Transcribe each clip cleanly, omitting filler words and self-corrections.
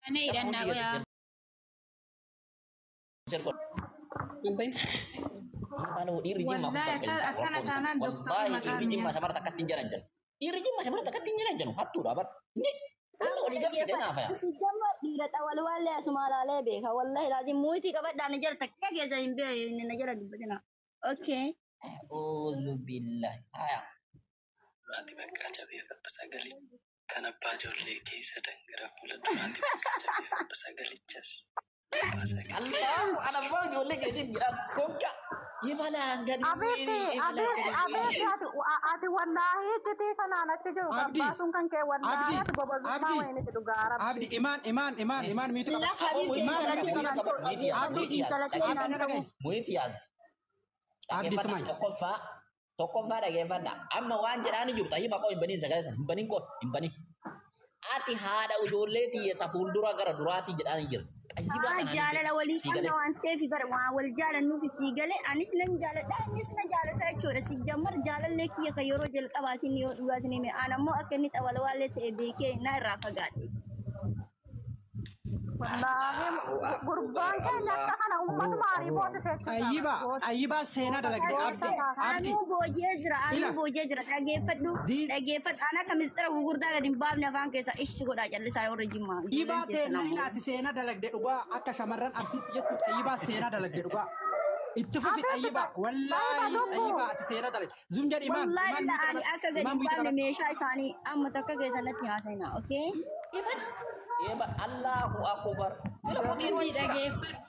Ana Dafa hidhannaa hundi qoyaa. keessan share godha. Maalo dhiirri jimmaa kun Wallaahi bakka hin akkana rakkoon isaa. taanaan doktorri Wallaahi maqaan dhiirri jimmaa nyaata. shamara takkatti hin jaran jala. Dhiirri jimmaa shamara takkatti hin jaran janu hattuudha bar. Inni wanna Amma walii galfide dhaggeeffadhu. naafa yaa. Sijjamma dhiira xawalwaallee asuma alaalee beeka. Wallahi laazim muuyitii qabadhaa na jala takka keessa hin beekne na jala dubbatina. Okay. Uuzu billahi. Haya. Duraati bakka jabeeffadhu sagalee kan abbaa ijoollee keessa dangara fuula duraati bakka jabeeffadhu sagalichas abbaa sagalee. Allahu ana abbaa ijoollee keessatti jedhaan gonka. Imalaan gadi Abiibti, bu'ii imalaan abiibti, gadi abiibti bu'ii. ati ati wallaahi iccitii kanaan achi jiru Abdi, gabbaasuun kan kee wallaahi Abdi, ati gobazummaa Abdi, wayinitti dhugaa rabbi. Abdi, imaan, imaan, imaan, imaan miitu La qabadhu. Aboo habiibti muyitii Imaan intala miitu qabadhu teenna qabadhu. muyitii qabadhu muyitii yaaz Abdi, muyitii yaaz intala Abdi teenna dhaggeeffadhu na dhagahi. muyitii yaaz Abdi dhaggeeffadha sumayi. tokkoffaa tokkoffaa dhaggeeffadha amma waan jedhaani jiru xayyiba qoo hin baniin sagalee sana hin baniin qoo hin baniin ati haadha ijoollee tiyya ta fuuldura gara duraatii jedhaani jira xayyibaa Haa kanaan hin jaalala beeku walii sii qabna galee waan ta'eef bara waan wal jaalannuuf sii galee anis nan jaaladha innis na jaalata jechuudha. Si jammar jaalallee kiyya kan yeroo jalqabaatiin yoo dhugaatiin hime aan ammoo akka inni xawalwaallee ta'e beekee na irraa fagaadhe. Wallaahi Allahu akbar gurbaan keenya Allah akka kana uummatuma Aboo arii aboo boosise jechuudha. Xayyibaa, Goota xayyibaa seenaa dalagde. goota Abdi, isaa kana. Abdi, Anuu boojee jira ila. anuu boojee jira dhaggeeffadhu Dii, dhaggeeffadhu an akka mistira gurguddaa gadi hin baafne afaan keessa ishi godhaa callisaa yoo jimmaa ijoolleen Xayyibaa keessa teenna namoo. ila ati seenaa dalagde dhugaa akka shamarran arsiitti jettu xayyibaa seenaa dalagde dhugaa. Itti fufi Abiibti xayyibaa. xayyiba Wallaahi lubbuu. xayyibaa ati seenaa dalagde. Zum jedhi imaan, Wallaahi imaan la miitu ani qabadhu. akka gadi Imaan hin miitu baafne qabadhu. meeshaa isaanii amma takka keessa natti haasa'ina okay? iban eba Allahu akbar sila Rabbi qotiin wal jira dhageeffadhu.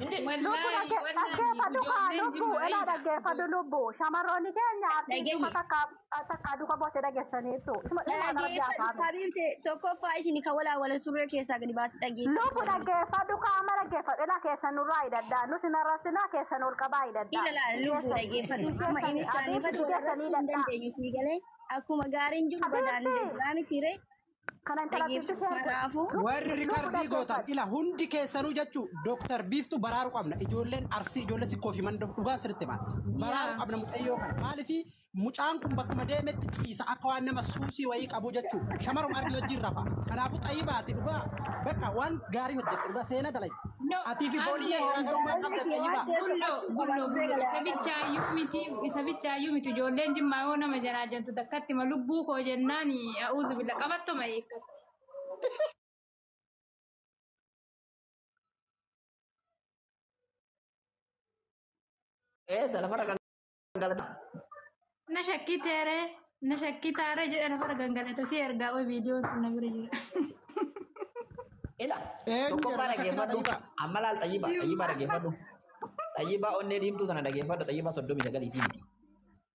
inde Lubbu Wallaahi wallaahi dhaggeeffadhu kaa ijoolleen lubbu jimmaa elaa eega. dhaggeeffadhu lubbu shamarroonni keenya arsii duuka Dhagahi. takka takka duuka boosee dhageessaniitu ilma rabbi Dhaggeeffadhu haasa'ame. habiibte tokkoffaa isin kan walaa wala surree keessaa gadi baasi dhaggeeffadhu. Lubbu dhaggeeffadhu qaama dhaggeeffadhu elaa keessan nurraa hidhadhaa nu sin arrabsinaa keessan ol qabaa hidhadhaa Ila laa si lubbuu keessan dhaggeeffadhu si amma keessanii imicha abiibti anifatu si wal keessanii arrabsuu hin hidhadhaa. dandeenyu sii galee akkuma gaariin jiru badaan illee Abiibti jira miti ree kana intalattiitti dhaggeeffadhu sheer godhi. kanaafuu Warri Lubbu rikardii gootan dhaggeeffadhu. ila hundi keessanuu jechuu Dooktar Biiftuu baraaru qabna. Ijoolleen Arsii ijoollee sikkoo fi mandoo dhugaan sirriitti maal. Baraaru Yaa. qabna mucayyoo kana. Maaliif mucaan kun bakkuma deemetti ciisa akka waan nama suusii wayii qabu jechuu shamaruma argi wajjin rafa. Kanaafuu xayyibaati dhugaa bakka waan gaarii hojjette dhugaa seenaa dalagde. No Atii fi abdi booliyyeen garaagarummaa jaalalli qabda kee waan xayyibaa. teessoo Bullo qabdu bullo qabaatee bullo galee isa bichaayyuu miti isa bichaayyuu miti ijoolleen jimmaa yoo nama janaajantu takkatti ma lubbuu koo jennaan a'uuzu billa qabattoma eeggatti. eessa lafarra gangalata Na shakkiteere na shakkitaare jedha lafarra gangalata si ergaa oi viidiyoon sun na bira jira. ila Eenyu tokkoffaa jedha na shakkinaa dhaggeeffadhu xayyibaa. amma laal xayyibaa xayyibaa dhaggeeffadhu xayyibaa onnee diimtuu tana dhaggeeffadhu xayyibaa 39 miti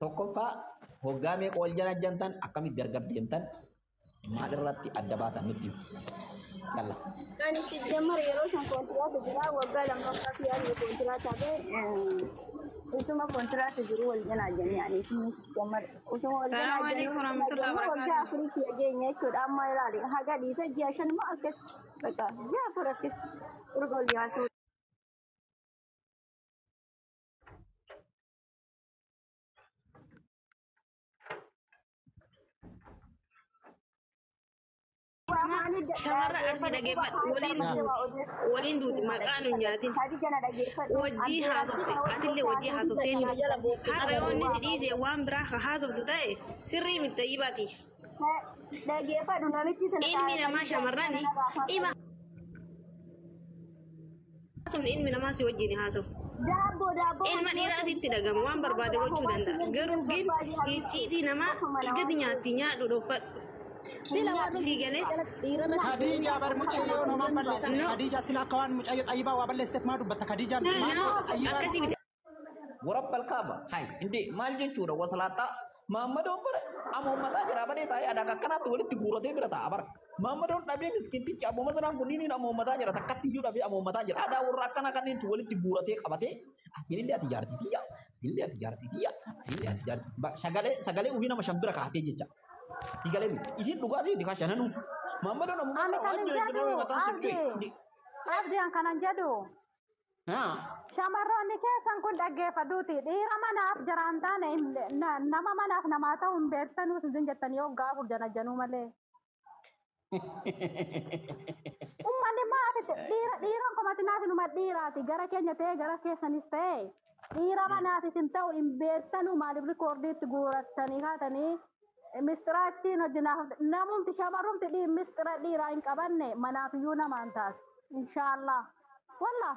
tokkoffaa hoggaa meeqa wal jala jantan akkamitti gargar deemtan maal irratti adda baatan nutti himu. Yalla. Ani si jammar yeroo shan kontiraata jira waggaa lammaffaa fi yaadni kontiraata bee utuma kontiraata jiru wal jalaa jennee ani isinis jammar utuma wal jalaa Salaamu jennee alaikum wal jalaa warahmatullahi jennee waggaa wabarakatuh. afurii kiyya geenye jechuudha amma ilaali haga dhiisa ji'a shan immoo akkas bakka ji'a afur akkas urga ol yaasuu. Shamarra arsii dhageeffadhu waliin duuti waliin duuti maqaa nu nyaatin wajjii haasofte atillee wajjii haasoftee miti har'a yoo inni si dhiise waan biraa ka haasoftu ta'e sirrii miti xayyibaati. Dhageeffadhu namitti tana Ilmi namaa shamarrani ima haasofni ilmi namaa si wajjin haasofu. Daabboo daabboo Ilma dhiiraatitti dhagama waan barbaade gochuu danda'a garuu gin icciitii namaa gadi nyaatti nyaadhu dhoofadhu. Sii galee Khadija bar mucayyoo namaan balleessite. No. Khadija sila akka waan mucayyoo xayyibaa waa balleessiteet maa dubbatta Khadijaan maal no goota xayyibaan? akkasii miti. Warabbal kaaba. Hai, inde maal jechuudha wasalaaxaa. Maammadoon bara amoommataa jira badee taa'ee adaa akkanaatti walitti guuratee bira taa'a bara. Maammadoon dhabee miskiintichi amooma sanaan kunniin amoommataa jira takkatti iyyuu dhabee amoommataa jira. Adaa warra akkana kanneentu walitti guuratee qabatee asinillee ati jaartii tiyya, asinillee ati jaartii tiyya, asinillee ati jaartii. Sagalee sagalee ofii nama shan bira kaa'atee jecha. Sigalee miti. Isin dhugaatii itti kaashananu. Maammadoon amooma Ani sana kan waan hin jiru jedhu jedhu mataan abdi socho'e. abdi an kanan jedhu Haa. shamarroonni keessan kun dhaggeeffadhuuti dhiira manaaf jaraan taane nama manaaf namaa ta'u hin beektanuu isin jettanii hoggaa afur janajjanuu malee. keenyaas inuma dhiiraati. Gara keenya ta'e gara keessanis ta'e dhiira manaaf isin ta'u hin beektanu maaliif rikoordiitti guurattanii kaatanii mistiraattiin hojjinaaf namumti shamarrumti mistira dhiiraa hin qabanne manaaf iyyuu namaan taatu. Inshaallah. Walla.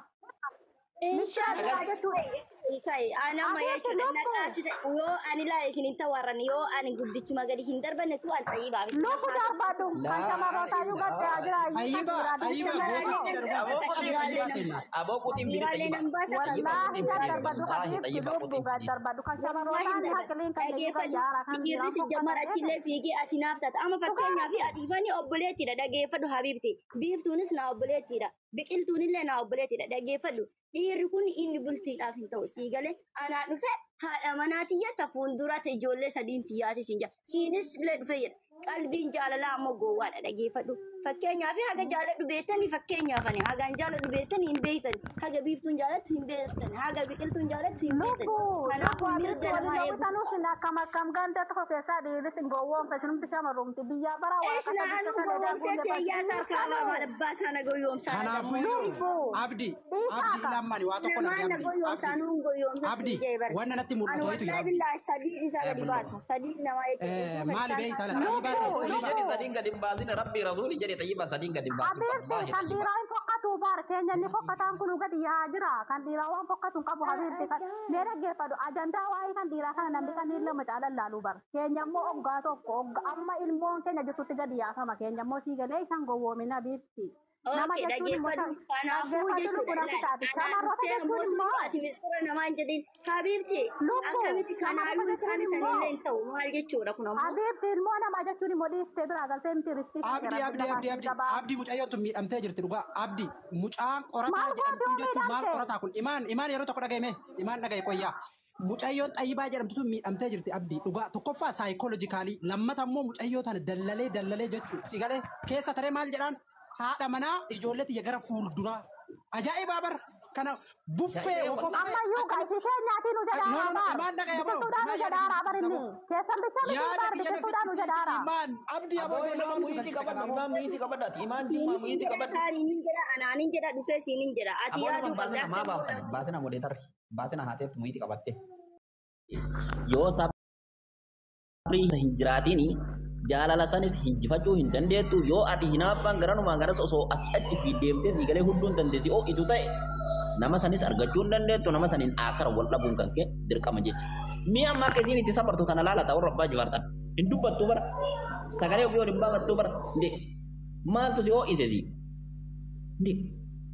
Inshaallah jechuudha. Kai anama Abeeti jechuudha lubbu. naqaasita yoo ani laa isin hin tawarran yoo ani guddichuma gadi hin darbanne tu an xayyibaa miti. Lubbu darbadhu kan shamarrootaayyuu gattee jira iyyuu kan Xayyibaa dhiiraa xayyibaa dubbisee gootitti darbaa qabi xayyibaa kenna. Aboo quxiin biri Dhiiraalee xayyibaa. nan baasa Xayyibaa Wallaahi quxiin biri daddarbadhu wallaahi habiibti xayyibaa lubbu quxiin biri. daddarbadhu kan Wallaahi shamarrootaan hin haqliin kan iyyuu dhageeffadhu gayyaara kan dhiirri dhiiraan si jammar fokkatan achillee fiigee ati naaf taata amma fakkeenyaaf ati ifani obboleettiidha dhageeffadhu habiibti biiftuunis naa obboleettiidha biqiltuunillee naa obboleettiidha dhageeffadhu dhiirri kun inni bultiidhaaf hin ta'u sii galee anaa dhufe haadha manaa tiyya ta fuuldura ta ijoollee sadiin tiyyaati siin jaa siinis illee dhufe jedha qalbiin jaalalaa ammoo gowwaadha dhageeffadhu fakkeenyaaf haga jaaladhu beektanii fakkeenyaaf ani hagaan jaaladhu beektanii hin beektani haga biiftuun jaalattu hin beektani haga biqiltuun jaalattu hin beektani Lubbu kanaafuu lubbu habiibti mirga waliin namaa eeguu loogitanuu sin akkam akkam ganda tokko keessaa dhiirri sin gowwoomsa isinumti shamarrumti biyyaa bara Eesna waaqata anu bikka sana gowwoomsee daakuun teeyyaa sarkaa lefattu. abbaa sana gowwoomsaa na Kanaafuu Lubbu abdi abdi dhiisaaka. ilaamani waa tokko Namaan natti na abdi gowwoomsaa abdi nuun gowwoomsa abdi sii jee bara. wanna natti Anu mul'atu wayitu jira wallahi abdi. billaahi sadii isaa gadi baasa sadii namaa jechuudha. Maali beektaa la xayyibaa Lubbu xayyibaa Jedhi lubbu sadiin gadi hin baasin rabbi rasuuli jedhi xayyibaa sadiin gadi hin baasin Habiibti wallaahi kan xayyibaa. dhiiraa hin fokkatu baar keenya inni fokkataan kun gadi yaa'aa jira kan dhiiraa waan fokkatu hin qabu habiibti kan mee dhaggeeffadhu ajandaa waa'ee kan dhiiraa kana namni kan lama caalan laaluu bar keenya immoo oggaa tokko oggaa amma ilmoon keenya jirtutti gadi yaafama keenya immoo sii galee isaan gowwoomin habiibti nama Okay, jechuun immoo dhageeffadhu. Kanaafuu dhaggeeffadhu jechuudha lubbu natti ilaali. taate Anaa shamarroota dhuftee jechuun mootummaa immoo ati mistira namaa hin jedhin. Habiibti lubbu akkamitti shamarroota kanaayyuu hin jechuun taane immoo sanillee hin ta'u maal jechuudha kun ammoo. habiibti ilmoo namaa jechuun immoo dhiiftee biraa galtee miti riskii kan Abdi rabbi abdi lafaa abdi sii abdi qabaa abdi mucayyoon tun miidhamtee jirti dhugaa abdi mucaan qorataa maal jedhamtu goote yoo jechuun maal miidhamte qorataa kun imaan imaan yeroo tokko dhaga'ime imaan dhaga'e qoyyaa mucayyoon xayyibaa jedhamtu tun miidhamtee jirti abdi dhugaa tokkoffaa saayikoolojikaalii lammata immoo mucayyoo tana dallalee dallalee jechuu si galee keessa taree maal jedhaan haadha manaa ijoollee tiyya gara fuulduraa ajaa'ibaa bar kana buffee ofoffee Ammayyuu akkamitti gaisishee nyaatii nu no no jedhaaraa no baar. imaan dhaga'e aboo Biqiltuudhaan nu imaan yaada jedhaaraa bar kiyya inni. fichisiisa Keessan bicha miti yaada baar kiyya na biqiltuudhaan nu fichisiisi jedhaaraa. imaan abdi aboo Aboo ijoollee imaan maaltu muyitii galchite qabadhu kanaafoo. imaan muyitii qabadhu ati imaan jimmaa Siinis hin muyitii jedha qabadhu. kaaniin hin jedha anaanin jedha dhufee siinin jedha ati Aboo nama yaaduu qabda baasina akka maa ilmoo baaftan baasina godhee tarri baasina haateetti muyitii qabatte. Yoo sabrii hin jiraatin jaalala sanis hinjifachuu hin dandeettu yoo ati hinaaffaan garanumaan garas osoo as achi fi deemtee sii galee hudduu hin dandeessi oo itu ta'e nama sanis argachuu hin dandeettu nama saniin aakhira wal dhabuun kan kee dirqama jecha. Mi'a amma akka isiin itti sabartu tana laalata warra abbaa jibaartan hin dubbattu bara sagalee ofii waliin baafattu bara ndee maaltu si ho'ise si ndee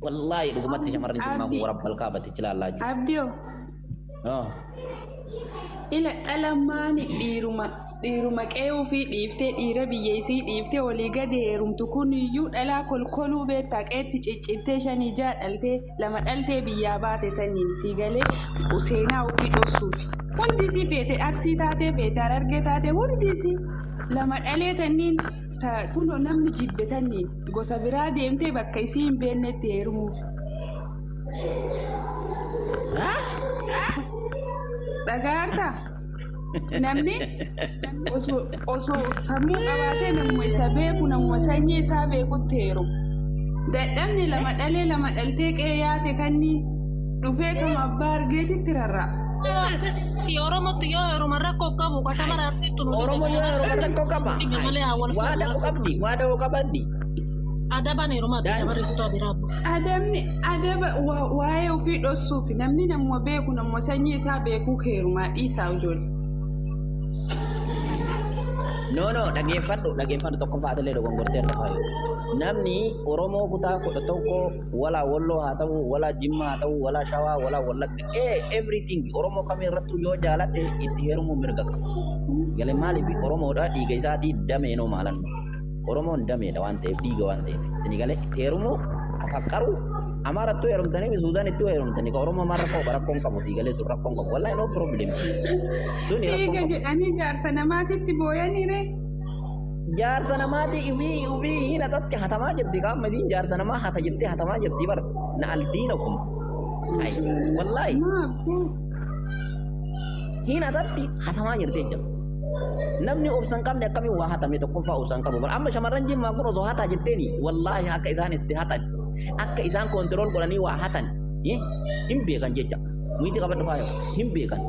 wallaahi dhugumatti shamarran jimmaa kun Abdi warra balkaa batichi laallaa jechuudha. Abdiyoo ila dhala maani dhiiruma dhiiruma qe'uu fi dhiiftee dhiira biyya isii dhiiftee olii gadi heerumtu kun iyyuu dhalaa kolkoluu beektaa qeetti ciccittee shanii ja'a dhaltee lama dhaltee biyyaa baate taniin sii galee seenaa ofii dhoksuufi. Hundi isii feete arsii taatee feete harargee taatee hundi isii lama dhalee taniin kunoo namni jibbe taniin gosa biraa deemtee bakka isii hin beeknetti heerumuuf. Dhagaartaa? Namni osoo sammuu qabaatee namuma isa beeku namuma sanyii isaa beekutti heerumu. Dadhabni lama dhalee lama dhaltee qe'ee yaate kanniin dhufee kama abbaa argeetitti rarra'a. Akkasitti Oromootti yoo heeruman rakkoo qabu ka shamara arsiitti nu Oromoo yoo heeruman rakkoo qaba. Malee haa wal Waa da'uu qabdi waa da'uu qabdi. Adabaan heerumaa fi shamarri kutaa biraa bu'a. Adabni adaba waa'ee ofii dhoksuuf namni namuma beeku namuma sanyii isaa beekuu heerumaa dhiisaa ijoollee. No no dhageeffadhu dhageeffadhu tokkoffaa atillee dogongortee irra faayu. Namni Oromoo kutaa 11 walaa Walloo haa ta'u walaa Jimmaa haa ta'u walaa Shawaa walaa Wallagga everything Oromoo kamirrattuu yoo jaalatte itti heerumuu mirga qaba. Galee maaliif Oromoodha dhiiga isaatii dameenoo maalannu. Oromoon dameedha waan ta'eef dhiiga waan ta'eef isin galee itti heerumuu afaqqaru Amaarattuu heerumtanii Suudaanittuu heerumtanii ka Oromoo maal rakkoo rakkoon qabu sii galee sun rakkoon qabu wallaahi no problem suni rakkoon Dhiiga qabu. jedhanii jaarsa namaatitti booyanii ree. Jaarsa namaati ifii ufii hin hatatti hatamaa jirti qaama isiin jaarsa namaa hata jettee hatamaa jirti bar na aldiina kun. Ay wallaahi hin hatatti hatamaa jirti jechuudha. Namni obsa hin qabne akkamiin waa hatame tokkoffaa obsa hin qabu bara amma shamarran jimmaa kun osoo hataa jetteeni wallaahi akka isaan itti hatan Akka isaan control godhanii waa hatan hin beekan jecha. Muyiti qabadhu faayo hin beekan.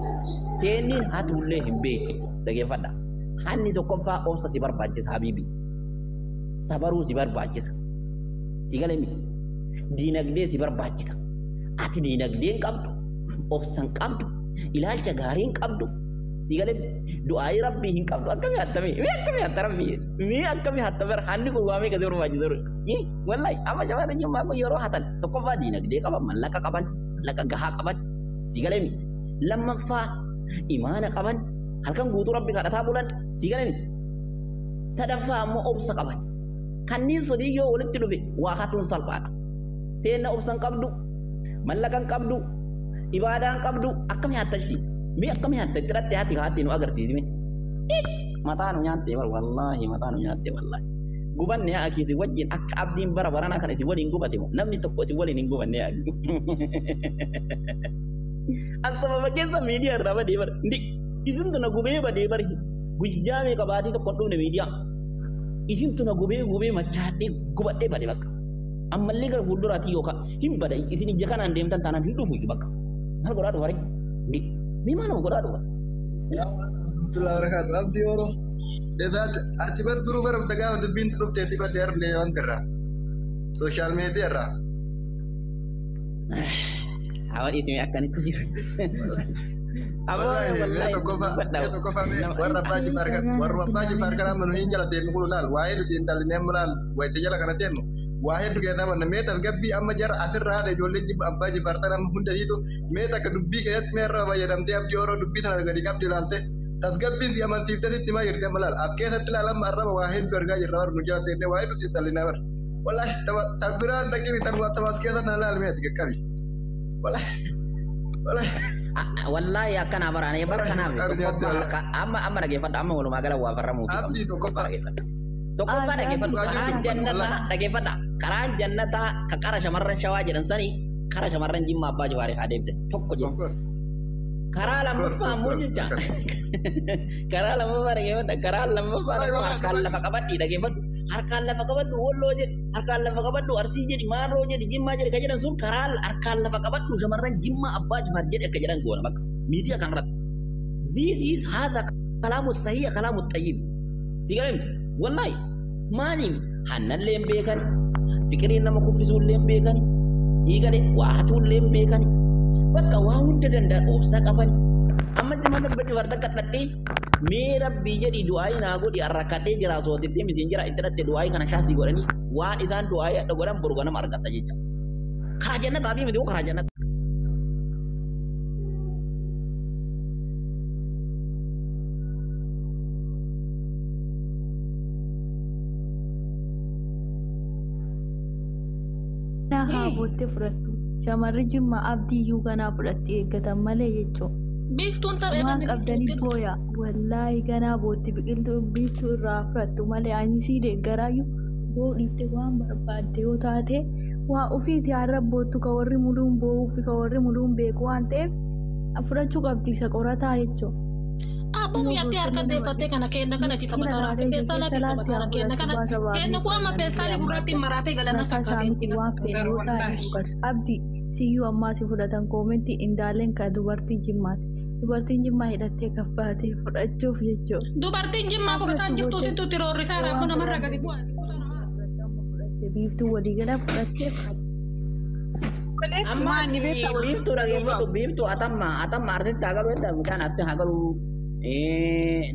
Teenniin hatuullee hin beektu. Dhageeffadha. Hanni tokkoffaa obsa si barbaachisa habiibi. Sabaruu si barbaachisa. Si galee miti. Diinagdee si barbaachisa. Ati diinagdee hin qabdu, obsa hin qabdu, ilaalcha gaarii hin qabdu. Si galee du'aayii rabbii hin qabdu. Akkamii hattame? Mee akkamii hatta rabbii? Mee akkamii hatta bara hanni kun waa meeqa si barbaachisa? Wallahi amma shamarran jimmaa kun yeroo hatan tokkoffaa diinagdee qaban, mallaqa qaban, mallaqa gahaa qaban. Si galee miti. Lammaffaa imaana qaban, halkan guutuu rabbi kadhataa bulan. Si galee miti. Sadaffaa ammoo obsa qaban. Kanneen sadii yoo walitti dhufe waa hatuun salphaadha. Teenna obsa hin qabdu, mallaqa hin qabdu, ibaadaa hin qabdu, akkamii hatta ishii? Mee akkamii hatta itti hidhatte hati haatti nu agarsiisi mee? Mataa nu nyaatte bar wallaahi mataa nu nyaatte wallaahi. Gubanne yaa akii isin wajjin akka abdiin bara baranaa kana isin waliin gubate moo namni tokko isin waliin hin gubanne yaa akii. An sababa keessa miidiyaa irraa badee bar ndi isintu na gubee badee bar guyyaa meeqa baatii tokko hin dhufne miidiyaa. Isintu na gubee gubee machaadhee gubadhee bade bakka. Ammallee gara fuulduraatii yookaan hin bada isin ija kanaan deemtan taanaan hin dhufu iyyuu bakka. Maal godhaa dhufa ree? Ndi mee maal godhaa dhufa? Warahmatullahi wabarakatuh. Abdii Oro. Ati bar duruu bara gaafa dubbiin dhufte ati bar dheerlee wanta irraa. Sooshaal miidiyaa irraa. Hawa dhiisime akkanitti jira. Aboo Wallahi mee wallahi tokkoffaa dubbadha. mee tokkoffaa mee warra abbaa jifaar kan warra abbaa jifaar kan amma nu hin jala deemnu kun laal waa'ee nuti hin dallinee amma laal wayita jala kana deemnu waa hedduu keessaa manna mee tasgabbii amma jara asirraa haadha ijoollee jibba abbaa jifaar tan amma hunda hiitu mee takka dubbii keessatti mee irraa fayyadamtee abdii oroo dubbii tana gadi qabdi ilaalte tasgabbiin si amansiiftee sitti maa jirti amma laal as keessatti laal amma arraba waa hedduu argaa jirra warra nu jala deemnee waa hedduu hin dallinaa bara wallahi tabbiraan dhaqini tamas keessa tana laal mee ati qaqqabi wallahi wallahi Wallahi akkana bara ani bara kanaaf Abdii tokkoffaa abdii harka amma amma dhageeffadha amma walumaa gala waa farramuufi qabna. abdii Tokkoffaa tokkoffaa dhageeffadha. Tokkoffaa dhageeffadhu Dhugaa jirtu karaan dubbadhu jannataa wallahi. dhageeffadha karaan jannataa ka qara shamarran shawaa jedhan sanii kara shamarran jimmaa abbaa jawaarii haa deemsan tokko Of jedhu. course. Karaa Of course, lammaffaa of ammoo course. jecha Akkas. karaa lammaffaa dhageeffadha karaa lammaffaa Wallahi ammoo wallahi harkaan dhugaa lafa qabadhi dhageeffadhu harkaan lafa qabadhu walloo jedhi harkaan lafa qabadhu arsii jedhi maarroo jedhi jimmaa jedhi ka jedhan sun karaa harkaan lafa qabadhu shamarran jimmaa abbaa jifaar jedhi akka jedhan goona bakka miidiyaa kanarratti. This is هذا كلام الصحيح كلام الطيب. Sigalan wallahi maaliif hannallee hin beekani fikiriin nama kuffisuullee hin beekani dhiigale waa hatuullee hin beekani bakka waa hunda danda'an obsa qaban amma jima dabba jifaar takka dhadhee mee rabbii jedhi du'aayii naa godhi arrakkadhee jira sootittee misiin jira itti dhadhe du'aayii kana shaasii godhanii waan isaan du'aayii adda godhan boru ganama argatta jecha. Karaa jannataatii miti karaa jannataa. Ganaa haa boottee fudhattu. Shamarri jimmaa abdii iyyuu ganaa fudhatti eeggatan malee jechuudha. Biiftuun taphee Waan banne qabdanii biiftuutti. booya. Wallaahi ganaa bootti biqiltuu biiftuu irraa fudhattu malee ani sii deeggaraayyuu boo dhiiftee waan barbaadde yoo taate waa ofiiti har'a boottu ka warri muluun boo'uu fi ka warri muluun beeku waan ta'eef fudhachuu qabdi isa qorataa jechuudha. Abbaa Yoo mi'attee harka boottillee nama deeffattee kana kenna kana itti miskiina taphataara. taatee ija Peestaalaa keessa itti laasti haa taphataara. Kenna fudhattu kana baasa kenna baafnee kun amma fudhanna peestaalii nuti gurraatti ammaadha. maraatee galana Rakkaasaa fakkaatee miti itti waan fedhe fakkaata yoo taate wallaahi. nu galcha. Abdii siyyuu ammaa si fudhatan koomentii indaaleen ka dubartii jimmaati. Dubartiin jimmaa hidhattee kabbaatee fudhachuuf jechuudha. Dubartiin jimmaa Haa fudhataa fudhattu jirtu booddee sittu itti roorrisaa yoo raafuu waan namarraa fudhanne gadi bu'aa. Kutaa namaa. fudhatte amma fudhatte biiftuu waliigala fudhattee fudhatte. Amma Maani beektaa wal biiftuu dhageeffadhu biiftuu atamma atamma arsitti haa galu edda mucaan arsi haa galu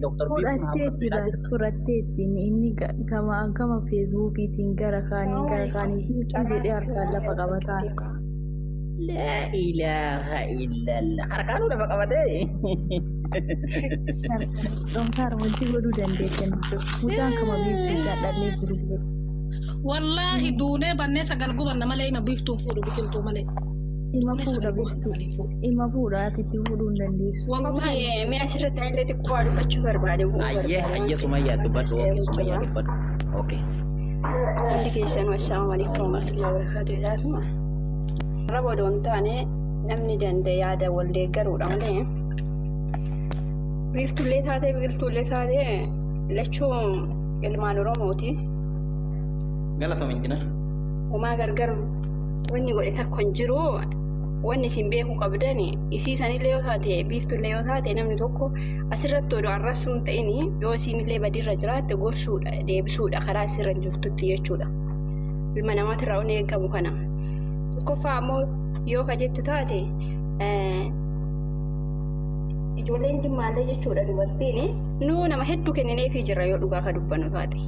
doktor biiftuun haa Fudhatteetti fudhatu jedhaa jirta. fudhatteetti inni gama gama feesbuukiitiin gara kaaniin gara kaaniin biiftuu jedhee harkaan lafa qabataa. Laa ilaaha illallah harkaanuu lafa qabatee. Dhomsaara wanti godhuu dandeessan jechuudha. Mucaan kama biiftuu jaadhallee gurguru. Wallaahi duunee bannee sagal gubanna malee ima biiftuun fuudhu biqiltuu malee. Ima Duunee fuudha sagal gubanna biiftuu. malee fuudhu. Ima fuudha ati itti fuudhuu hin dandeessu. Wallaahi. Mee asirratti illee xiqqoo waa dubbachuu barbaade bu'uu Ayyee barbaade ayyee waan sumayyaa dubbadhu ta'eef okay sumayyaa jechuudha. dubbadhu okay. Hundi keessanuu assalaamu alaikum warahmatullahi wabarakatuh jedhaatuma. Warra booda hin taane namni danda'e yaada wal deeggaruudha malee. Biiftuullee taatee biqiltuullee taatee lachuu ilmaan Oromooti. Galatoom injinar. Homaa gargar Wanni godhe takko hin jiru. Wanni isin beekuu qabdan isii sanillee yoo taate biiftullee yoo taate namni tokko asirratti oduu arrabsuu hin ta'in yoo isiinillee badiirra jiraatte gorsuudha deebisuudha karaa isirra hin jirtutti jechuudha. Ilma namaatirraa wanni eegamu kana. Tokkoffaa ammoo yoo ka jettu taate ijoolleen jimmaallee jechuudha dubartiin nuu nama hedduu kennineefii jirra yoo dhugaa ka dubbannu taate.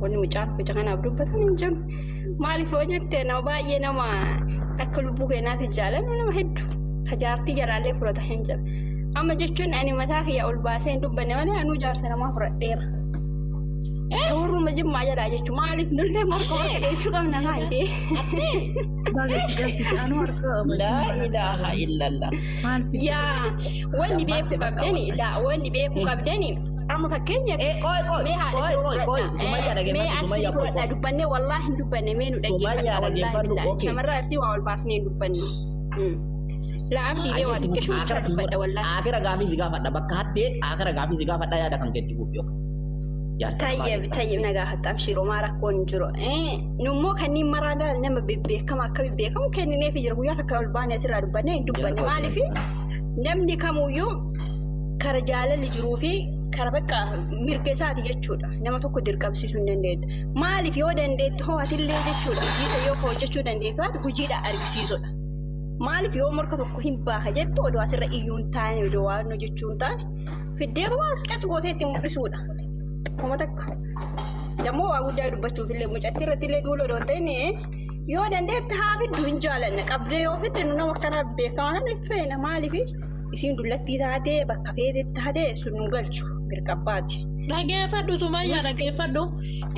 Wanni mucaa tokkicha kanaaf dubbatan hin jiru. Maaliif yoo jette nama baay'ee nama akka lubbuu keenyaatti jaalannu nama hedduu ka jaartii jalaallee fudhata hin jira. Amma jechuun ani mataa kiyya ol baasee hin dubbanne malee anuu jaarsa namaa fudhadheera. Warruma jimmaa jalaa jechuun maaliif nullee morka morka dheessuu qabna kaan ta'e. Laa ilaaha illallah. Yaa wanni beekuu qabdani laa wanni beekuu qabdani amma fakkeenyaaf Qoy qoy mee haadha qoy qoy qoy Sumayyaa mee dhageeffadhu asii Sumayyaa qoy fudhadha qoy. dubbanne wallaahi hin dubbanne mee nu dhaggeeffadha Sumayyaa wallaahi dhaggeeffadhu billaahi okay. shamarra arsii waa ol baasnee hin dubbannu. Laa abdii mee waa Ayyatti xiqqishuu akira bichaa si dubbadha wallaahi. akira gaafii si gaafadha bakka hattee akira gaafii si gaafadha yaada kan keetti fuuf yookaan. Jaarsa namaa Tayyib keessa. tayyib nagaa hatta abshiroo maa rakkoon hin jiru. Nummoo kanneen maraa laal nama bebbeekama akka bebbeekamu kennineef jira guyyaa takka ol baanee asirraa dubbannee hin dubbanne maaliif namni kamuyyuu kara jaalalli jiruu fi kara bakka mirga isaati jechuudha. Nama tokko dirqamsiisuu hin dandeettu. Maaliif yoo dandeettu hoo atillee jechuudha. Hojii yoo hojjechuu dandeettu ati hojiidha argisiisudha. Maaliif yoo morka tokko hin baaka jettu odoo asirra iyyuu hin taane odoo waan hojjechuu hin taane fiddee waan qatu gootee itti mul'isuudha. Kuma takka. Dammoo waa guddaa dubbachuuf illee mucattii irratti illee duula odoo hin ta'in yoo dandeette haa fiddu hin jaalanna qabdee yoo fidde nu nama akkana beekamaa kana hin feena maaliif isiin dullattii taatee bakka feete taatee sun nu galchu mirqabbaati. Dhageeffadhu Sumayyaa dhageeffadhu.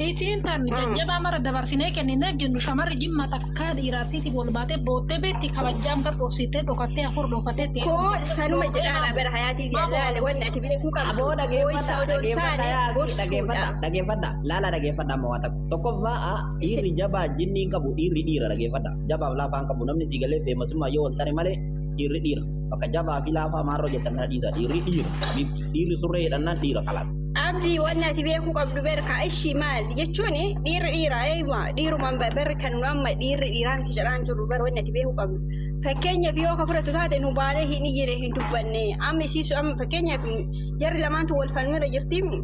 Isiin tan jajjabaa mara dabarsinee kennineef jennu shamarri jimma takkaa dhiiraarsiitiif ol baatee boottee beetti kabajaan gad dhoofsitee dhokattee afur dhoofattee itti Koo sanuma jedhaadha bara hayaatii laale wanni ati beekuu qabdu Aboo hoo'isa dhageeffadha odoo hin dhageeffadha taane yaa gorsuudha. dhageeffadha dhageeffadha laala dhageeffadha amma waa takka tokkoffaa dhiirri jabaa jinni hin qabu dhiirri dhiira dhageeffadha jabaaf laafaa hin qabu namni siigalee feemasummaa yoo ol tare malee dhiirri dhiira bakka jabaa fi laafaa maarroo jettan kana dhiisa dhiirri dhiira habiibti dhiirri surree hidhannaan dhiira kalaas. Abdii wanni ati beekuu qabdu berka ishii maal jechuun dhiirri dhiiraa eeywa dhiirumaan berri kan nu amma dhiirri dhiiraa miti jedhaan jirru bar wanni ati beekuu qabdu. Fakkeenyaaf yoo ka fudhatu taate nu baalee hin iyyine hin dubbanne amma isiisu amma fakkeenyaaf jarri lamaantu wal falmira jirtiimi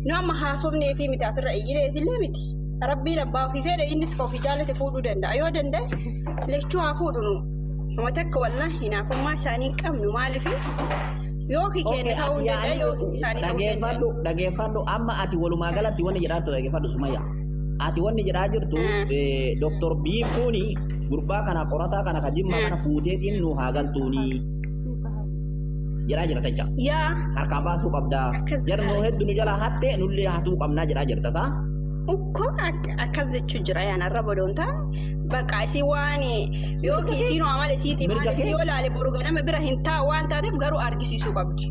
nu amma haasofnee fi miti asirra iyyinee fi illee miti. Rabbiin abbaa ofii fedhe innis ka ofii jaalate fuudhuu danda'a yoo danda'e lechuu haa fuudhu nu. Nama takka wallaahi hinaafummaa isaanii hin qabnu maaliif yoo Okay, keenya ta'uu ati hin danda'a yaa'anii yoo isaanii ta'uu danda'a. dhageeffadhu dhageeffadhu amma ati walumaa galatti wanni jedhaa jirtu dhageeffadhu Sumayyaa. Ati wanni jedhaa jirtu Dr. Biiftuuni gurbaa kana qorataa kana ka jimmaa kana fuuteetiin nu haa galtuuni jedhaa jirta jecha. Yaa Harkaa baasuu qabdaa. akkas Jarnoo hedduu nu jalaa hattee nullee hatuu qabnaa jedhaa jirta saa. Ukkoo akkas jechuu jira yaan arraba odoon taane bakka isii waan yookiin isiin amala isiitii maal Mirga isii kee yoo laale boru ganama bira hin taa'u waan taateef garuu argisiisuu qabdi.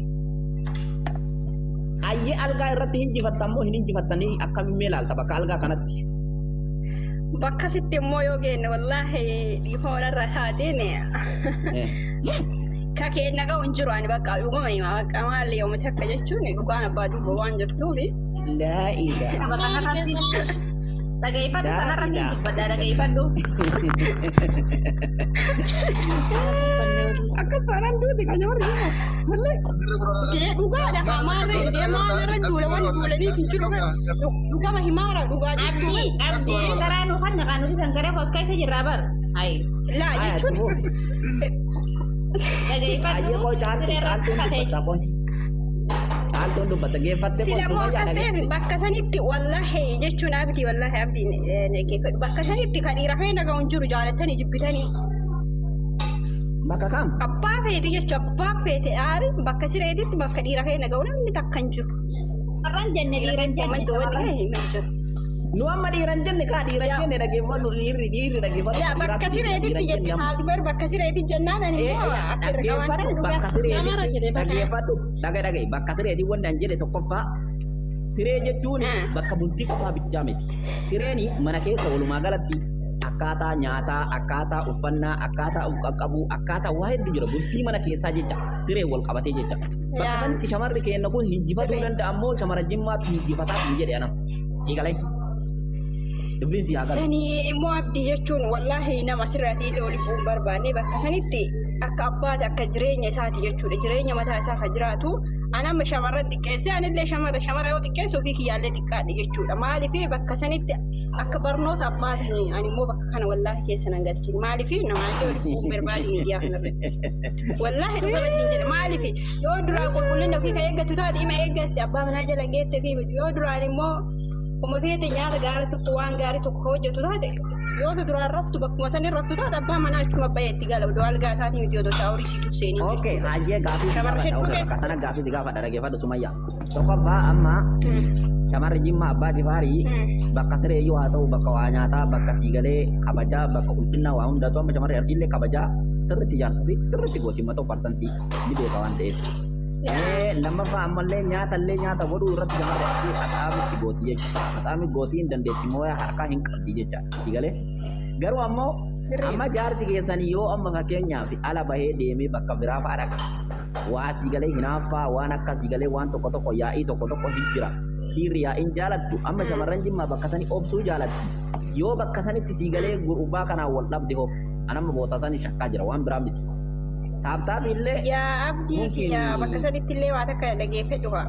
Ayyee algaa irratti hinjifatta ammoo hin hinjifattanii akkamiin ilaalta bakka algaa kanatti. Bakka sitti immoo yoo geenne wallaahi dhiifama walirra taateen ka keenna ga'u hin jiru ani bakka dhuguma hima bakka maali yoomiti akka jechuun dhugaan abbaa duuba waan jirtuufi. Laa ilaaha. Bakka kanarratti dhageeffadhu Laa kanarratti ilaaha. dubbadha dhageeffadhu. Akka saanaan duuti kan warri Jee dhugaadha hamaarra deemaa irra duula waan duulaniif hin jiru dhugama himaara dhugaa Abdii jechuun abdii karaa nu kan naqaa nuti kan garee hoos keessa jirraa bar. Ayi laa Aya jechuun tufu. dhageeffadhu Ayyee qoy caaltuun siree irratti caaltuun kafee dubbatta qoy. Caaltuun dubbatta geeffatte qoy Silamoo Sumayyaa akkas dhageeffadhu. ta'eef bakka sanitti wallaahi jechuun abdii wallaahi abdii dhaggeeffadhu bakka sanitti kan dhiira feena ga'u hin jiru jaalattanii jibbitanii Bakka kam? abbaa feete jechuun abbaa feete aari bakka sireetitti bakka dhiira feena ga'u namni takka hin jiru. Shamarran jenne dhiiran jenne Uummata wanni shamarran. ga'e hin jiru. Nu amma dhiiran jenne kaa dhiiran Yaa jenne dhageeffadhu dhiirri dhiirri dhageeffadhu yaa dhiiraatu bakka dhiira sireetitti dhiiran jette jenne amma. haati bar bakka sireetitti jennaan ani Ee immoo akka irra qabaan dhaggeeffadhu kana bakka dhugaas. Namara sireetitti jedhee bakka. dhaggeeffadhu dhage dhage bakka sireetii wanni an jedhe tokkoffaa siree jechuun bakka bultii qofaa bichaa miti. Sireeni mana keessa walumaa galatti akkaataa nyaataa, akkaataa uffannaa, akkaataa of qaqqabuu, akkaataa waa hedduu jira. Bultii mana keessaa jecha siree wal qabatee jecha. Bakka Yaa sanitti shamarri keenya kun hinjifatuu siree. danda'a ammoo shamara jimmaatu hinjifataa hin jedhe anam. Siigalee. Dubbiin si haa galu. Sanii immoo abdii jechuun wallaahi nama asirratti illee oli bu'uun barbaanne bakka sanitti akka abbaati akka jireenya isaati jechuudha. Jireenya mataa isaa kan jiraatu. Ani amma shamarran xiqqeesse anillee shamara yoo xiqqeesse ofii kiyyaallee xiqqaadhe jechuudha. Maaliif bakka sanitti akka barnoota abbaatiin ani immoo bakka kana wallaahi keessa nan galchine. Maaliif namaallee oli bu'uun barbaadu miidiyaa kanarratti. Wallaahi dhugama siin jedha. Maaliif yoo duraan qulqullina ofii kan eeggattu taate ima eeggatte abbaa manaa jala geette fi yoo duraan immoo Kuma feete nyaata gaarii tokko waan gaarii tokko ka hojjetu taate yoo duraan raftu bakkuma sanin raftu taate abbaa manaa achuma bahee itti gala odoo algaa isaatii miti odoo shaaworii siitu seenii Okay, jechuudha. hayyee gaafii si Shamarra gaafadha. hedduu Okay, keessa. bakka tana gaafii si gaafadha dhaggeeffadhu Sumayyaa. Tokkoffaa amma shamarri Jimmaa Abbaa Jifaarii bakka sireeyyuu haa ta'u bakka waa nyaataa bakka siigalee kabajaa bakka ulfinnaa waa hundaatu amma shamarri Arsiillee kabajaa sirriitti ijaarsu fi sirriitti gooti matoo parsantii ni beeka waan ta'eef. Lammaffaa ammallee nyaatallee nyaata godhuu irratti shamarri Arsii haxaamitti gooti jechuudha. Haxaami gootiin dandeetti mooyaa harkaa hin qabdi jecha siigalee. Garuu ammoo amma jaarsi keessanii yoo amma fakkeenyaaf ala bahee deemee bakka biraa fa'aa dhaqa. Waa siigalee hinaaffaa waan akka siigalee waan tokko tokko yaa'ii tokko tokko hin jira. Dhiirri yaa'iin jaalattu amma shamarran Jimmaa bakka sanii obsuu jaalatti. Yoo bakka sanitti siigalee gurbaa kanaan wal dhabde hoo anamma boota sanii shakkaa jira waan biraa miti. Taaptaapi illee Yaa abdii mungkin kiyya bakka sanitti illee waa takka dhageeffadhu haa.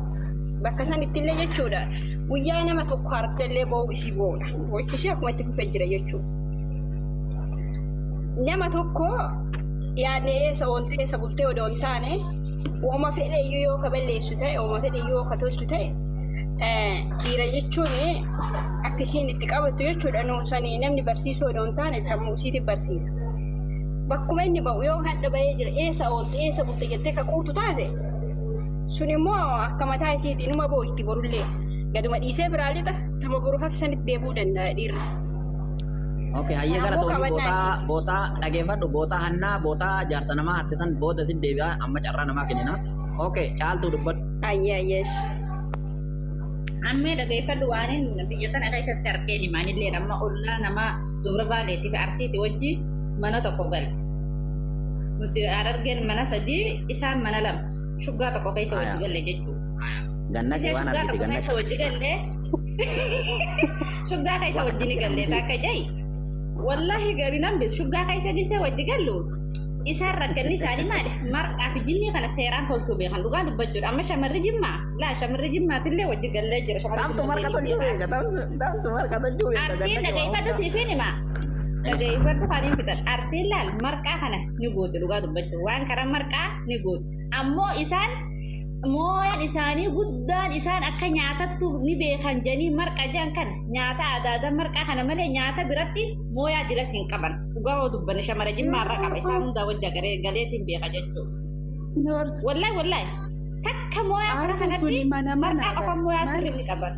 Bakka sanitti illee jechuudha. Guyyaa nama tokko harkallee boo'u isii boona. Boo'ichi ishee akkuma itti fufee jira jechuudha. Nama tokko yaadne eessa oolte eessa bultee odoo hin taane uuma fedhe iyyuu yoo ka balleessu ta'e uuma fedhe iyyuu yoo ka tolchu ta'e dhiira jechuun akka isheen itti qabattu jechuudha nuusanii namni barsiisuu odoo hin taane sammuu isiitiin barsiisa. Bakkuma inni ba'u yoo hadha bahee jira eessa oolte eessa bulte jettee ka quutu taate sun immoo akka mataa isiitiin numa boo'itti borullee gaduma dhiisee biraa lixa tama boru hafi sanitti deebi'uu danda'a dhiirri. Okay, hayyee Kanaafuu galatoomii qabannaa bootaa isiiti. bootaa dhageeffadhu bootaa hannaa bootaa jaarsa namaa hatte san booda sin deebi'a amma carraa namaa kennina. Okay, caaltuu dubbadhu. Ayyee ayyees. Ammee dhageeffadhu waan biyya tana keessatti argeen himanillee amma ollaa nama dubra baaleetii fi arsiiti wajji mana tokko gale. Nuti argeen mana sadii isaan mana lama shuggaa tokko keessa wajji galle jechuudha. Gannaqe Isaan waan shuggaa argite tokko gannaqe. keessa wajji galle shuggaa keessa wajji ni galle takka ja'i. Wallahi gari nan bis shuggaa keessa gisee wajji gallu isaan rakkanni isaanii maali? Marqaa fi jinnii kana seeraan tolchuu beekan dhugaa dubbachuudha. Amma shamarri jimmaa laa shamarri jimmaatillee wajji gallee jira shamarri Tamtu marqa jimmallee ni tolchuu beekan. beeka tamtu marqa tolchuu beeka Arsiin gannaqe waa dhageeffadhu hunda. siifin hima. Dhageeffadhu kan hin fitan. Arsiin laal marqaa kana ni goote dhugaa dubbachuu. Waan karaa marqaa ni goote. Ammoo isaan mooyaan isaanii guddaan isaan akka nyaatattu ni beekan jedhanii marqa jedhan kana nyaata aadaa aadaa marqaa kana malee nyaata biratti mooyaa jilas hin qaban. Dhugaa hoo dubbanne shamara jimmaarraa qaba isaan hundaa wajja galeetiin beeka jechuudha. Wallahi wallahi takka mooyaa karaa Caaltu kanatti suni mana mana marqaa qofa mooyaa sirrii ni qaban.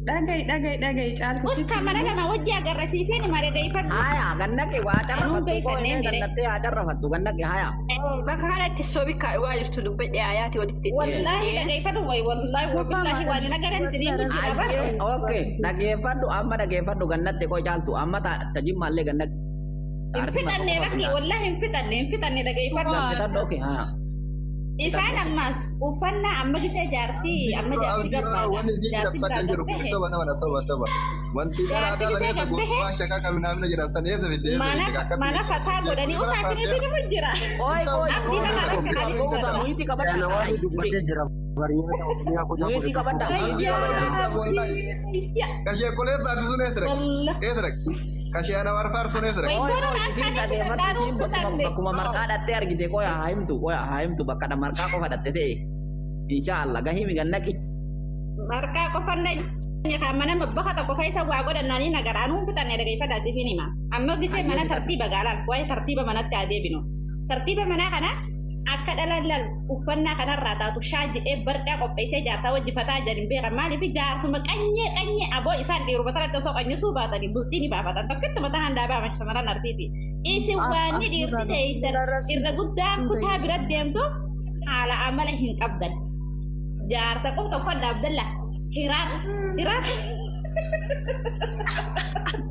Dhaga'i dhaga'i dhaga'i caaltu Uska mana lama wajji agarra siifeen hima dhageeffadhu. Haya gannaqe waa Anuun carrafattu koo beekannee inni mire. gannattee haa carrafattu gannaqe haya. Bakka kanatti sobikkaa dhugaa jirtu dubbadhe ayaati walitti. Wallahi dhageeffadhu wayi wallahi wabillahi waan hin agarran isinii mujjira bar. Hayyee okay dhageeffadhu amma dhageeffadhu gannatte koo caaltu amma ta jimmaallee gannaqe. Hin Arsii fixanne qofa lakki wallahi hin fixanne hin fixanne dhageeffadhu. Fixadhu okay haya. Isaan ammas uffannaa amma gisee jaartii amma jaartii Abdii gabbaadha. wanni isin Jaartii biraa jedhamtan jiru kun gabbahe. soba nama na soba soba. Wanti dhala Jaartii aadaa gisee sana gabbahe gurbaa shakaa qabinaamina jedhan san eessa fidde eessa mana fidde akkatti mana fataa godhanii usaasiniif ni mujjira. Oi oi Abdii kana akka ani gosa muyitii qabadha. Namoonni dubbatee jira. Barnoota Oromiyaa kutaa Muyitii qabadha. Abdii warra wallahi. Kashee kolee baati sun eessa dhaqe? Eessa dhaqe? Kashee ana warfaar sun eessa dhaqe? Oi oi isin dhageeffadhu isin bakkuma marqaa dhattee argite qoya haa himtu qoya haa himtu bakka dha marqaa qofa dhatte se'e. Inshaallah gahimi gannaqi. Marqaa qofan mana bakka tokko keessa waa godhannanii nagara anuun fixanne dhageeffadha siifin hima. Amma gisee mana tartiiba gaalaan waa'ee tartiiba manatti haa deebinu. Tartiiba manaa kana akka dhalaan laal uffannaa kanarraa taatu shaa jedhee barqaa qopheessee jaarsaa wajji fataa jedhin beekan maaliif jaarsuma qanyee qanyee aboo isaan dhiiruma tanatti osoo qanyisuu baatanii bultii ni baafatan tokkittuma tanaan daabaa shamarran arsiiti. Isin waan ni dhiirti teessan irra guddaan kutaa bira deemtu haala amala hin qabdan. Jaarsa qofa tokko Abdalla hiraar hiraar.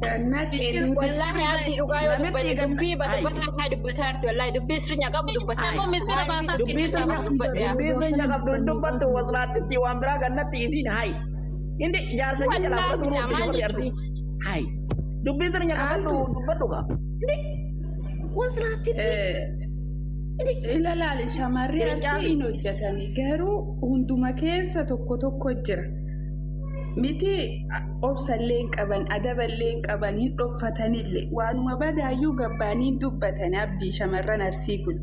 Wallahi abdii dhugaa yoo dubbate dubbii bataa isaa dubbataa jirti wallahi dubbii sirna qabu dubbataa jirti. Dubbii sirna qabdu hin dubbattu waslaattitti waan biraa gannatti isiin hayi. Indi jaarsa jalaa fudhatu Wallahi nuti maal shamarri arsii. Hayi. Dubbiin sirna qabadhu dubbadhu gaa. Waslaatti. Ila laali shamarri arsii hin hojjetani garuu hunduma keessa tokko tokko jira. Miti obsallee hin qaban adaballee hin qaban hin dhoffatanillee waanuma badaayyuu gabbaanii dubbatan abdii shamarran arsii kun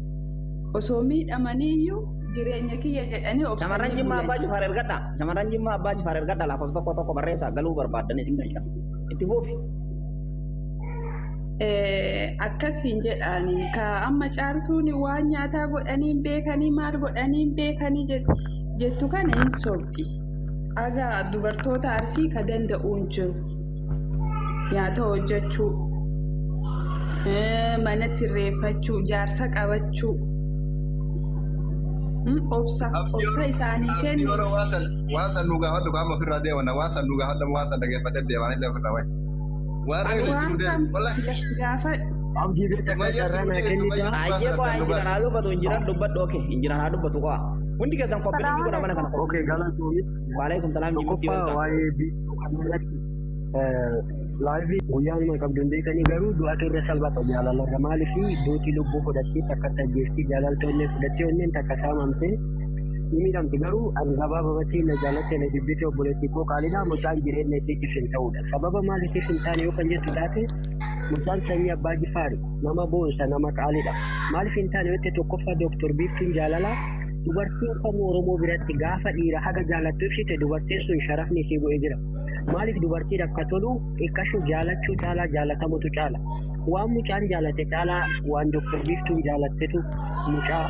osoo miidhamaniiyyuu jireenya kiyya jedhanii Shamarran obsanii Jimmaa bulan. Abbaa Jifaar ergadha. Shamarran Jimmaa Abbaa Jifaar ergadha lakkoofsa tokko tokko barreessaa galuu barbaaddan isin galcha. Itti fuufi. Akkasiin jedhaani ka amma caaltuun waan nyaataa godhanii hin beekanii maal godhanii hin beekanii jettu kana hin sobdi. Agaa dubartoota arsii ka danda'uun jiru. Nyaata hojjechuu, mana sirreeffachuu, jaarsa qabachuu. Obsa obsa isaanii Abdii kennu. yeroo waan san nu gaafadhu qaama ofirraa deeman waan san nu gaafadhu waan san dhageeffadhee deeman illee ofirraa wayi. Waan reefu Waan itti nu kam deemu. Wallahi gaafadhu. Abdii beekta Sumayyaatti carraa nu naa deemu kennita. Sumayyaatti waan Ayyee san koo addaan nu injinar baase. haa dubbatu injinar dubbadhu okay injinar haa dubbatu qo'a. Hundi keessan qophii Salaamu godha mana kana alaikum. Okay, galatoomi. Waalaikum salaam jibuutti Tokkoffaa welcome. waa'ee biiftuu kanarratti laayivii guyyaa numa qabdu hin beekanii garuu du'atu irra salphata jaalalarra maaliif duuti lubbuu fudhattee takka tajjeeftii jaalalta onnee fudhattee onneen takka saamamtee ni miidhamti garuu ani gabaabamatti na jaalatte na jibbite obboleettii koo qaaliidha mucaan jireenya isiitiif hin ta'udha sababa maaliitiif hin taane yoo kan jettu taate mucaan sanyii abbaa jifaari nama boonsa nama qaaliidha maaliif hin taane yoo jette tokkoffaa dooktor biiftuun jaalalaa dubartiin kamuu Oromoo biratti gaafa dhiira haga jaalattu ibsite dubartiin sun sharafni isii bu'ee jira. Maaliif dubartiin akka tolu xiqqashu jaalachuu caalaa jaalatamutu caala. Waan mucaan jaalate caalaa waan Dooktar Biiftuun jaalattetu mucaa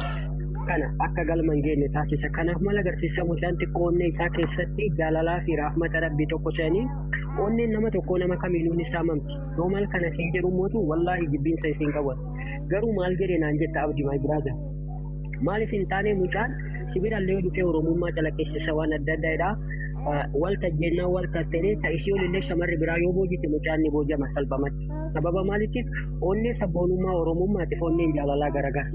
kana akka galma hin geenye taasisa. Kanaaf maal agarsiisa mucaan xiqqoo onnee isaa keessatti jaalalaa fi raahmata rabbii tokko se'anii onneen nama tokkoo nama kamiinuu ni saamamti. Yoo maal kana siin jedhu mootu wallaahi jibbiinsa isiin qabu. Garuu maal jedhe naan jetta Abdi my brother. Maaliif hin taane mucaan sibirallee yoo dhufee Oromummaa calaqqisiisa waan adda addaadha. Wal tajjennaa wal kattelee ta'isii olillee shamarri biraa yoo boojite mucaan ni boojama salphumatti. Sababa maaliitiif onnee sabboonummaa Oromummaatiif onneen jaalalaa garagara.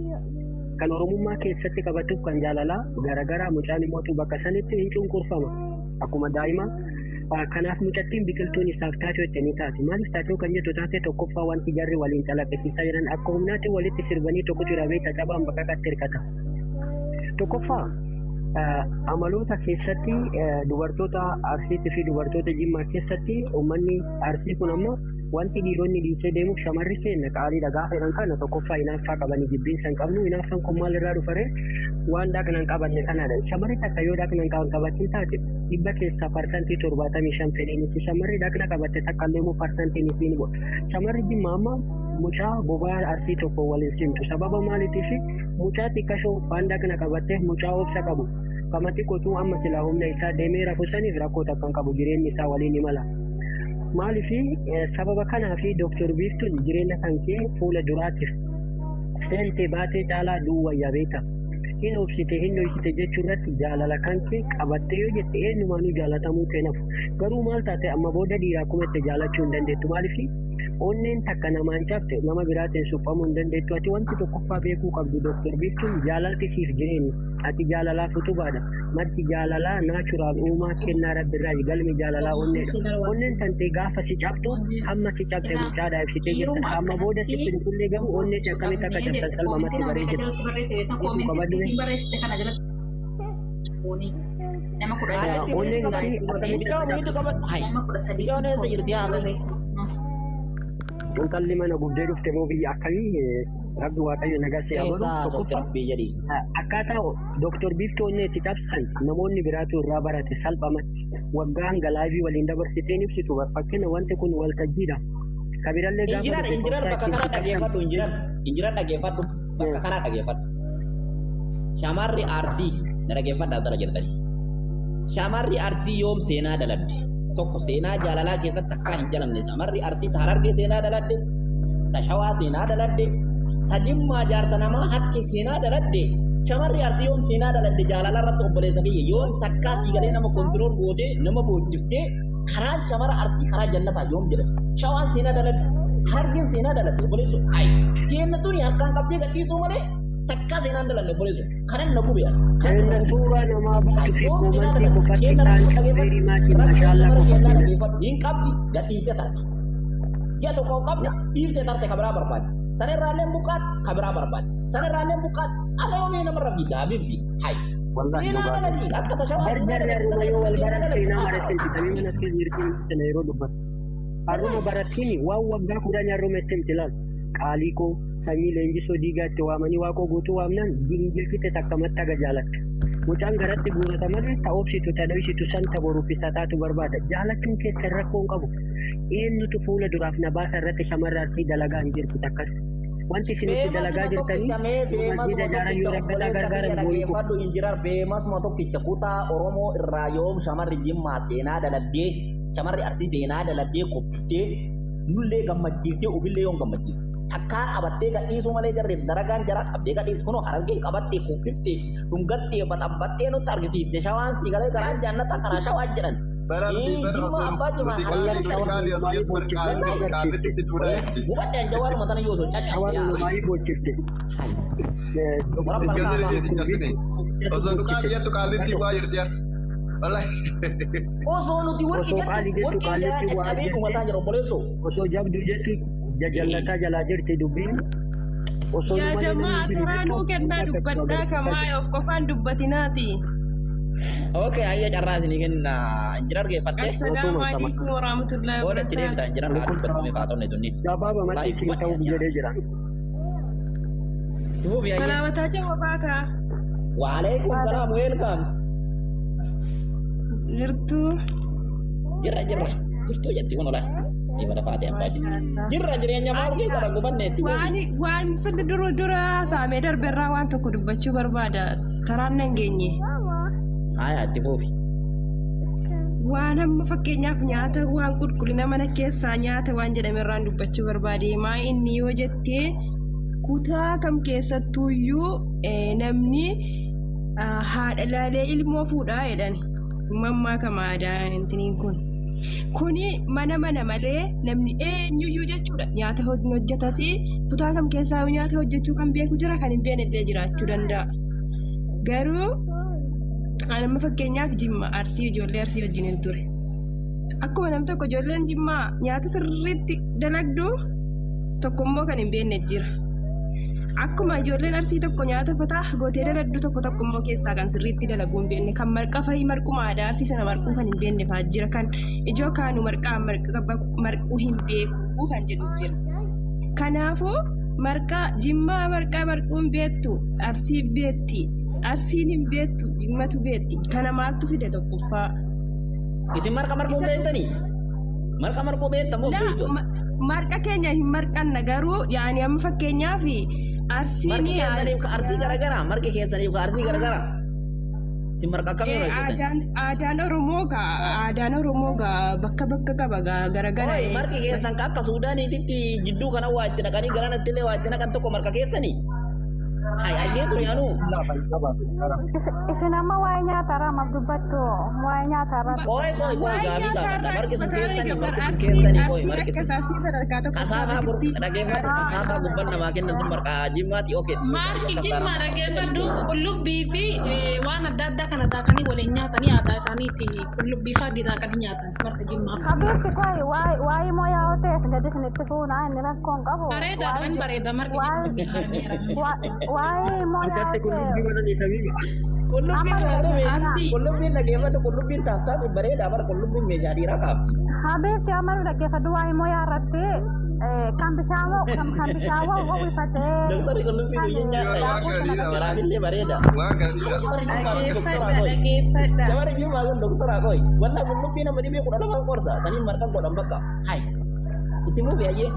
Kan Oromummaa keessatti qabatuuf kan jaalalaa garagara mucaan immoo bakka sanitti hin cunqurfama. Akkuma daa'ima kanaaf mucattiin biqiltuun isaaf taatee itti ni taati. Maaliif taatee kan jettu taate tokkoffaa wanti jarri waliin calaqqisiisaa jiran akka humnaatti walitti sirbanii tokkotu rabee cacabaan bakka qatti hirkata. Tokkoffaa amaloota keessatti dubartoota Arsiitii fi dubartoota Jimmaa keessatti uummanni Arsii kun amma wanti dhiironni dhiisee deemuuf shamarri keenya qaaliidha gaafa jedhan kana tokkoffaa hinaaffaa qabanii jibbiinsa hin qabnu hinaaffaan kun maal irraa dhufaree waan dhaqna hin qabanne kanaadha. Shamarri takka yoo dhaqna hin qabatin taate dhibba keessaa 75% fedhiin isii shamarri dhaqna qabatte takka illee immoo parsantiin isii ni bu'a. Shamarri Jimmaa amma mucaa bobaa Arsii tokko waliin simtu sababa maaliitiif mucaa xiqqashoo waan dhaqna qabatte mucaa obsa qabu. Kama xiqqootu amma silaa humna isaa deemee rafu saniif rakkoo takka hin qabu jireenyi isaa waliin imala. Maaliif sababa kanaa fi Dooktor Biiftuun jireenya kan kee fuula duraatiif seentee baatee caalaa du'uu wayyaa beekta. Hin obsite hin dhoksite jechuu irratti jaalala kan kee qabattee yoo jette eenyumaanuu jaalatamuu keenaaf. Garuu maal taate amma booda dhiiraa akkuma itti jaalachuu hin dandeettu. Maaliif onneen takka namaan cabte nama biraatiin suphamuu hin dandeettu. Ati wanti tokkoffaa beekuu qabdu Dooktor Biiftuun jaalalti siif jireenya. Ati jaalalaaf utubaadha. Maddi jaalalaa naachuraal uumaa kennaa rabbirraa galmi jaalalaa onneedha. Onneen tantee gaafa si cabdu hamma si cabte mucaadhaa ibsitee jirta. Amma booda sitti dhufullee garuu onnee si akkamitti akka cabsan salphumatti baree jirta. Jechuu qabaddu. Onneen isii akkamitti Bichaa akka mumitu cabdu. qabadhu. Hai. Bichaan eessa jirti haa ta'u. Intalli mana gubdee dhufte moo biyya akkamii rabbi waaqayyo nagaa si haa godhu. Eessa haasofte Tokkoffaa rabbii jedhii. akkaataa Dooktor Biiftuu onnee itti cabsan namoonni biraatu irraa barate salphumatti waggaa hanga laayivii waliin dabarsiteen ibsitu fakkeenya wanti kun waltajjiidha. Kabirallee gaafa Injinar dhufe injinar tooftaa bakka ittiin kana si cabsan dhageeffadhu injinar injinar dhageeffadhu bakka kana dhageeffadhu. Shamarri Arsii na dhageeffadhaa dara jirtani. Shamarri Arsii yoom seenaa daladde? Tokko seenaa jaalalaa keessatti takkaa hin jalanne. Shamarri Arsii ta Harargee seenaa daladde, ta Shawaa seenaa daladde, ta Jimmaa jaarsa namaa hatte seenaa daladde. Shamarri Arsii yoom seenaa daladde jaalala irratti obboleessa kiyya yoom takkaa sii galee nama kontirool gootee nama boojiftee karaan shamara Arsii karaa jannataa yoom jedhama. Shawaan seenaa daladde, Harargeen seenaa daladde obboleessu. Hayi keenna tuni harkaan qabdee gadhiisuu malee takkaa seenaan daladde obboleessu. Kanan na gube as. Kanan Keenna na gube. suuraa namaa baatu fi Yoom seenaa koomantii daladde qofatti keenna taan dhaggeeffadhu. very much Rakkoo mashaallaa shamara qofa keenyaa kennan. dhaggeeffadhu. Hin qabdi gadhiiftee taati. Ji'a tokko hin qabne dhiiftee tarte kabiraa barbaadde. Sanirraallee buqqaat kabiraa barbaadde. Sanirraallee buqqaat amma yoomii namarra fiidda habibti. Hai. Wallahi Seenaa dhugaa dalagii akka tashawaa Bar seenaa jarri dalagii har'uma yoo wal seenaa baran dalagii seenaa marattee bitamee mana keessa jirti sana yeroo dubbatu. Har'uma barattiin waan waggaa 10 har'uma itti himti laal. Qaalii koo sanyii leenjisoo diigaa itti waamanii waaqoo guutuu waamnaan gingilchite takka matta jaalatta. Mucaan garatti guurata malee ta obsitu ta dhoysitu san ta boruuf isa taatu barbaada. Jaalachuun keessan rakkoo hin qabu. Eenyutu fuula duraaf na baasa irratti shamarra arsii dalagaa hin jirtu takkas. Wanti isin itti dalagaa Feemasuma jirtanii tokkicha mee yoo masjiida feemasuma ijaaran tokkicha yoo rakkataa obboleessa kiyya gargaaran boo'ii kufu. dhaggeeffadhu injinar feemasuma tokkicha kutaa Oromoo irraa yoom shamarri Jimmaa seenaa daladdee shamarri Arsii seenaa daladdee kuffiftee nullee gammachiiftee ofillee yoom gammachiifte takkaa qabattee gadhiisuu malee jarri daragaan jaraa qabdee gadhiifte kunoo harargeen qabattee kuffiftee dhungattee baxabbattee nutti argisiifte shawaan sii galee garaan jaannata karaa shawaa jedhan. Bara abdii bara Jimma osoo abbaa jimaa nuti harargee qaalii nuti qaalii osoo jettu bara qaalii qaalitti itti duudhaa jirti. Gubadhaan jawaaluma tana yoo osoo caccabse Shawaan yaa. olumaayii boochifte. Warra Ijoolleen malkaa ishee xiqqaasine. Osoo nu qaalii jettu qaalitti bu'aa jirti yaa. Wallahi. Osoo nuti warqii Osoo qaalii jettu jettu warqii jaraa qaalitti bu'aa caccabee jirti. dhumataa jira obboleessoo. Osoo jabduu jettu jajallataa jalaa jirti dubbiin. Osoo nu Yaa malee jamaa namni jiru taraa jettu nuu kennaa akka itti dubbadhaa agarsiisaa kamaa jirti. of qofaan dubbatinaati. Okay, ayya carraa isinii kenna injinar geeffattee. Assalaamu alaikum warahmatullahi Booda itti deemta wabarakaatu. injinar haa dubbattu mee faatonni tunni. Gabaabamatti Wallahi isin ta'uuf jedhee jira. Tufuuf yaayye. Salaamataa jawa baakaa. Waalaikum salaam welcome. Jirtuu. Jirra jirra. Jirtuu jetti kun ola. Dhiba lafaatee abbaa jirti. Maashaallah. Jirra jireenya maal keessa ragubanne itti Waan fufi. waan sirri dura dura saamee darberraa waan tokko dubbachuu barbaada. Taraan nan geenye. Haya itti fufi. Waan amma fakkeenyaaf nyaata waan qulqullina mana keessaa nyaata waan jedhamerraan dubbachuu barbaade. Maa inni yoo jettee kutaa kam keessattuuyyuu namni haadha laalee ilmoo fuudhaa jedhan. Mammaa kama aadaa intiniin kun. Kuni mana mana malee namni eenyuyyuu jechuudha. Nyaata hojjetas kutaa kam keessaa nyaata hojjechuu kan beeku jira kan hin beekne illee jiraachuu danda'a. Garuu ani amma fakkeenyaaf Jimma Arsii ijoollee Arsii wajjin hin ture. Akkuma nam tokko ijoolleen Jimmaa nyaata sirriitti dalagdu tokko immoo kan hin beekne jira. Akkuma ijoolleen Arsii tokko nyaata fataa gootee dalagdu tokko tokko immoo keessaa kan sirriitti dalaguu hin beekne kan marqa fayii marquma aadaa Arsii sana marquu kan hin beekne fa'aa jira kan ijoo kaanu marqaa marquu hin beeku kan jedhu jira. Kanaafuu marqaa Jimmaa marqaa marquu hin beektu Arsii beekti Arsiin hin beektu Jimmatu beekti kana maaltu fide tokkoffaa. Isin marqa marquu Isa beektanii? Marqa marquu beekta moo Laa beektu? marqa keenya hin marqanna garuu yaani amma fakkeenyaaf Arsiin Marqi keessaniif ka arsii garagara. Marqi keessaniif ka arsii garagara. Isin marqa akkamii hojjetan? aadaan aadaan Oromoo gaa aadaan Oromoo gaa bakka bakka qaba gaa garagara. Oi, marqi keessan ka akka Suudaaniititti jidduu kana waa itti naqanii garanatti illee waa itti naqan tokko marqa keessanii? Hai, argee ture anuu. Isin amma waa'ee nyaatarraa maaf dubbattu? Waa'ee nyaatarraa Qoy qoy qoy Waa'ee gaafii gaafadha. nyaatarraa Marqi sun dubbataa keessanii gabar marqi sun Arsiin keessanii qoy Arsiin marqi akka sun. Arsii sadarkaa tokkoffaa Kasaafaa jirti. dhageeffadhu kasaafaa gubban namaa kennan sun marqa jimmaati okee. Marqi jimmaa dhaggeeffadhu qullubbii fi waan adda addaa kana daakanii waliin nyaatanii aadaa isaaniitti qullubbii fa'aa daakanii nyaatan marqa jimmaa. Habiibti qoy waa'ee mooyaa yoo ta'e gadi isinitti fuuna inni rakkoo hin qabu. Bareedaadha hin bareeda marqi jimmaa. Waa'ee mooyaa Akkatti yoo ta'e qullubbii godhanii tabiiba. Qullubbiin amma maal qullubbiin dhageeffadhu qullubbiin taaftaa bareedaa bara qullubbiin meeshaa dhiiraa kaafti. Habiibti amma nu dhaggeeffadhu waa'ee mooyaa irratti kan bishaan kan bishaan uwwifatee Doktarri qullubbii kan guyyaa nyaata. Waan kana dhiisaa wallaahi. Garaafillee bareeda. Waan kana dhiisaa. Dhageeffadha dhageeffadha. Jabari jimmaa kun doktora qoy. Wallaahi qullubbii nama dhibee 12 qorsa. Saniin marqa godhan bakka. Hai. Itti muufi ayyee.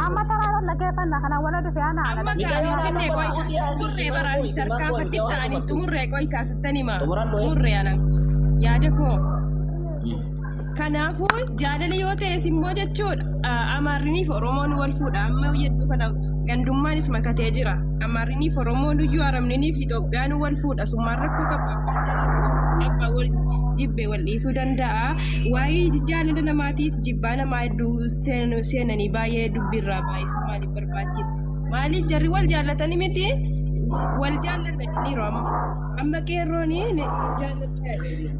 amma taraa dhaggeeffanna kana wala dhufe ana ana Amma gaa dhaggeeffanna. finfinnee qoy xumurree baraan itti tarkaanfatti ta'anii xumurree qoy kaasattan hima xumurree anan yaada koo. Kanaafuu jaalala yoo ta'es immoo jechuudha Amaariniif Oromoon wal fuudha amma hedduu kana gandummaanis makatee jira Amaariniif Oromoon iyyuu Arabniniif Itoophiyaan wal fuudha summaan rakkoo qaba abbaa wal jibbee wal dhiisuu danda'a waa'ee jaalala namaatiif jibbaa namaa hedduu seenanii baay'ee dubbiirraa baay'isuu maaliif barbaachisa maaliif jarri wal jaallatanii miti wal jaallataniiru amma amma qeerroon jaalladha.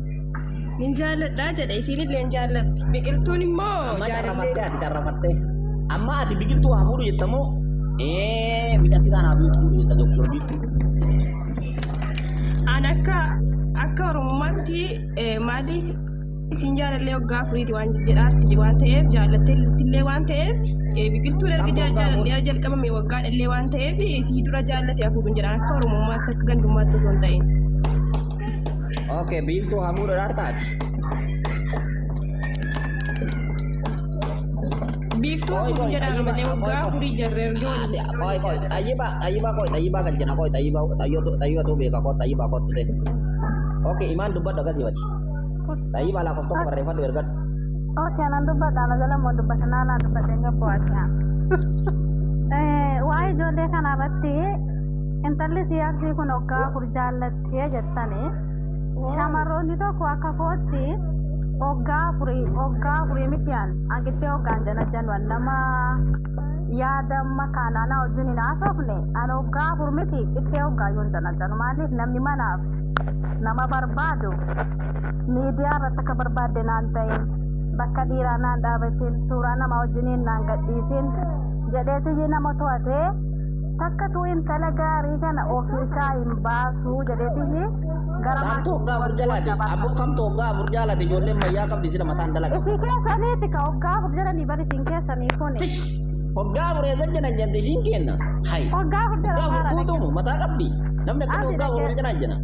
Nin jaalladhaa jedhe isiin illee hin jaallatti. Biqiltuun immoo Amma jaalallee carrafattee ati carrafattee. Amma ati biqiltuu haa fuudhu jettamoo mixatti taanaa fuudhu jetta doktor Biiftuu. An akka Oromummaatti maaliif isin jaalallee waggaa afuriiti waan jedhaarti waan ta'eef jaallatteellee waan ta'eef biqiltuun erga jaalallee jalqabame waggaa dhallee waan ta'eef isii dura jaallate hafuudhu jedhaan akka Oromummaatti akka gandummaatti osoo hin ta'in. Okay, biiftuu haa fuudhu dhaartaati. Biiftuu hafuudhu jedhaan malee waggaa afurii jarree erga waliin. Qoy qoy, xayyibaa xayyibaa qoy xayyibaa galchina qoy xayyibaa xayyibaa tuu beeka qoy xayyibaa qoy ture. Okay, imaan dubbadhu akkasii bati. Xayyibaa lakkoofsa tokko barreeffadhu ergadhu. Okay, nan dubbadha. Ana jala immoo dubbata. Naanaa dubbadhee gabbu'aati. Waa'ee ijoollee kana irratti intalli siyaarsii kun waggaa afur jaallattee jettanii shamarroonni tokko akka kootti waggaa afurii miti an angittee waggaan jana januan nama yaada makaanaa na wajjin hin haasofne an waggaa afur miti qixxee waggaa yoon jana janu maaliif namni manaaf nama barbaadu miidiyaa irratti akka barbaadde naan ta'in bakka dhiiraa naan dhaabatin suuraa nama wajjiniin naan gadhiisin jedheetiyyi nama to'atee takka tuu intala gaarii kana ofirkaa hin baasuu jedheetiyyi gara Kamtu waggaa afur jalaati? Abboo kamtu waggaa afur jaalate ijoolleen mayyaa qabdi sila mataan dalaga. Isin keessaniiti ka waggaa afur jedhanii bari isin keessanii kuni. Waggaa afur eessa jiran jette ishiin kenna. Hai. Waggaa afur Waggaa jedhan afur maara guutuumu mataa qabdi. Namni akkana Abdi waggaa afur dhagge jiran jena.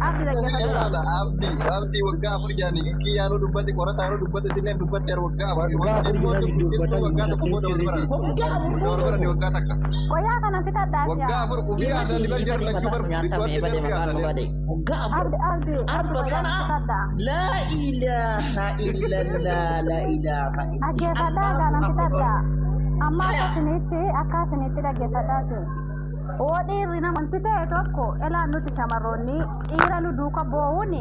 Abdi dhaggeeffadhu. Abdi abdi waggaa afur jaani kiyyaanuu dubbate qorataanuu dubbate sineen dubbate waggaa afur Waggaa wanti afur immoo jedhanii biqiltuu dubbatan waggaa tokko booda wal baran Waggaa afur wal baran waggaa takka Qoyaa kana fixadhaati waggaa yaa. afur ufii haasanii bar jarri lachuu bar biqiltuu darbii haasanii. Waggaa afur Abdi abdi abdi arba qoyaa sana fixadhaa. laa ilaaha illallah laa ilaaha illallah. Dhaggeeffadhaa kana fixadhaa. Amma akka isinitti dhaggeeffadhaati. Oo dhiirri namanti ta'e tokko elaan nuti shamarroonni dhiira nu duuka boo'uun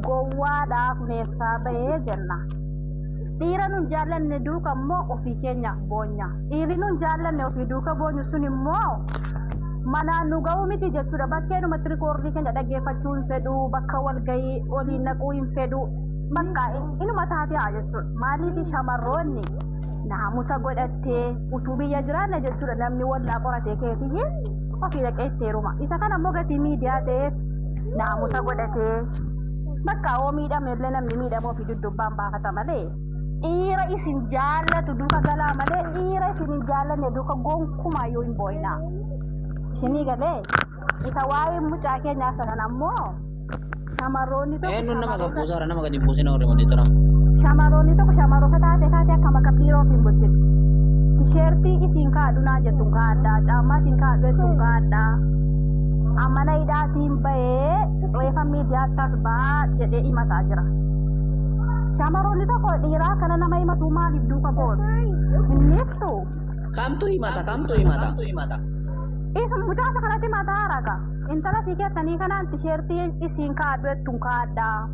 gowwaadhaaf meessaa bahee jenna. Dhiira nun jaallanne duuka immoo ofii keenya boonya. Dhiirri nun jaallanne ofii duuka boonyu sun immoo manaan nu ga'uu miti jechuudha. Bakkeenumatti rikoordii keenya dhaggeeffachuu hin fedhu, bakka walgahii oliin naquu hin fedhu. Bakka inuma taatee haa jechuudha. Maaliif shamarroonni naamusa godhattee utuu biyya jiraanne jechuudha namni wallaa qoratee keetii ofii dhaqee itti heeruma. Isa kana immoo gatii miidiyaa ta'eef naamusa godhatee bakka hoo miidhame illee namni miidhama ofii duddubbaan baafata malee dhiira isin jaallatu duuka galaa malee dhiira isin hin jaallanne duuka gonkumaa yoo hin boo'inaa. Isinii galee isa waa'ee mucaa keenyaa sanan ammoo shamarroonni tokko Eenyuun nama shamarroota gabbuusaara nama gadi hin buusin warri monitara. shamarroonni tokko shamarroota taate kaate akkam akka dhiira ofiin bulchitu. Tisheertii isin kaadhu naa jettu kaadhaa, caammaa isin kaadhu jettu kaadhaa. Amana hidhaatiin bahee reefa miidiyaatti as ba'aa jedhee himataa jira. Shamarroonni tokko dhiiraa kana nama himatu maaliif duuka boosu? Hin ibsu. Kamtu himata kamtu himata. Isuma mucaasa kanatti mataa raga. Intala sii keessanii kanaan tisheertii isiin kaadhu jettu kaadhaa.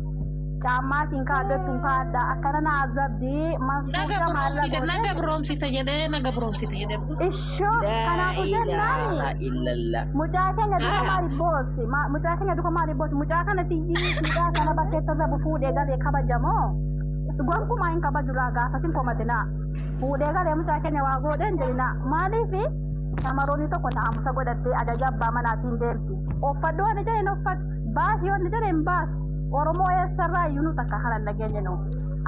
Caammaa isiin kaadhu jettu kaadhaa. Akkana na azabdii Naga mansuuta maalla biroomsite naga gootee. biroomsite jedhee naga biroomsite jedhee. Ishoo Laa kanaafuu jennaani. ilaaha illallah. Mucaa keenya duuka maaliif boossi? Mucaa keenya duuka maaliif boossi? Mucaa kana tiyyii fuudhaa kana bakkeetti irra fuudhee galee kabajamoo? Gonkumaa hin kabaju laa gaafa sin komatinaa. Fuudhee galee mucaa keenya waa godhee hin jedhinaa. Maaliif shamarroonni tokko naamusa godhattee ajaja abbaa manaatiin deemti. Uffadhu waan jedhe hin uffatti. Baasi yoo inni jedhe hin baasi. Oromoo eessarraa iyyuu nu takka kana hin dhageenye nu.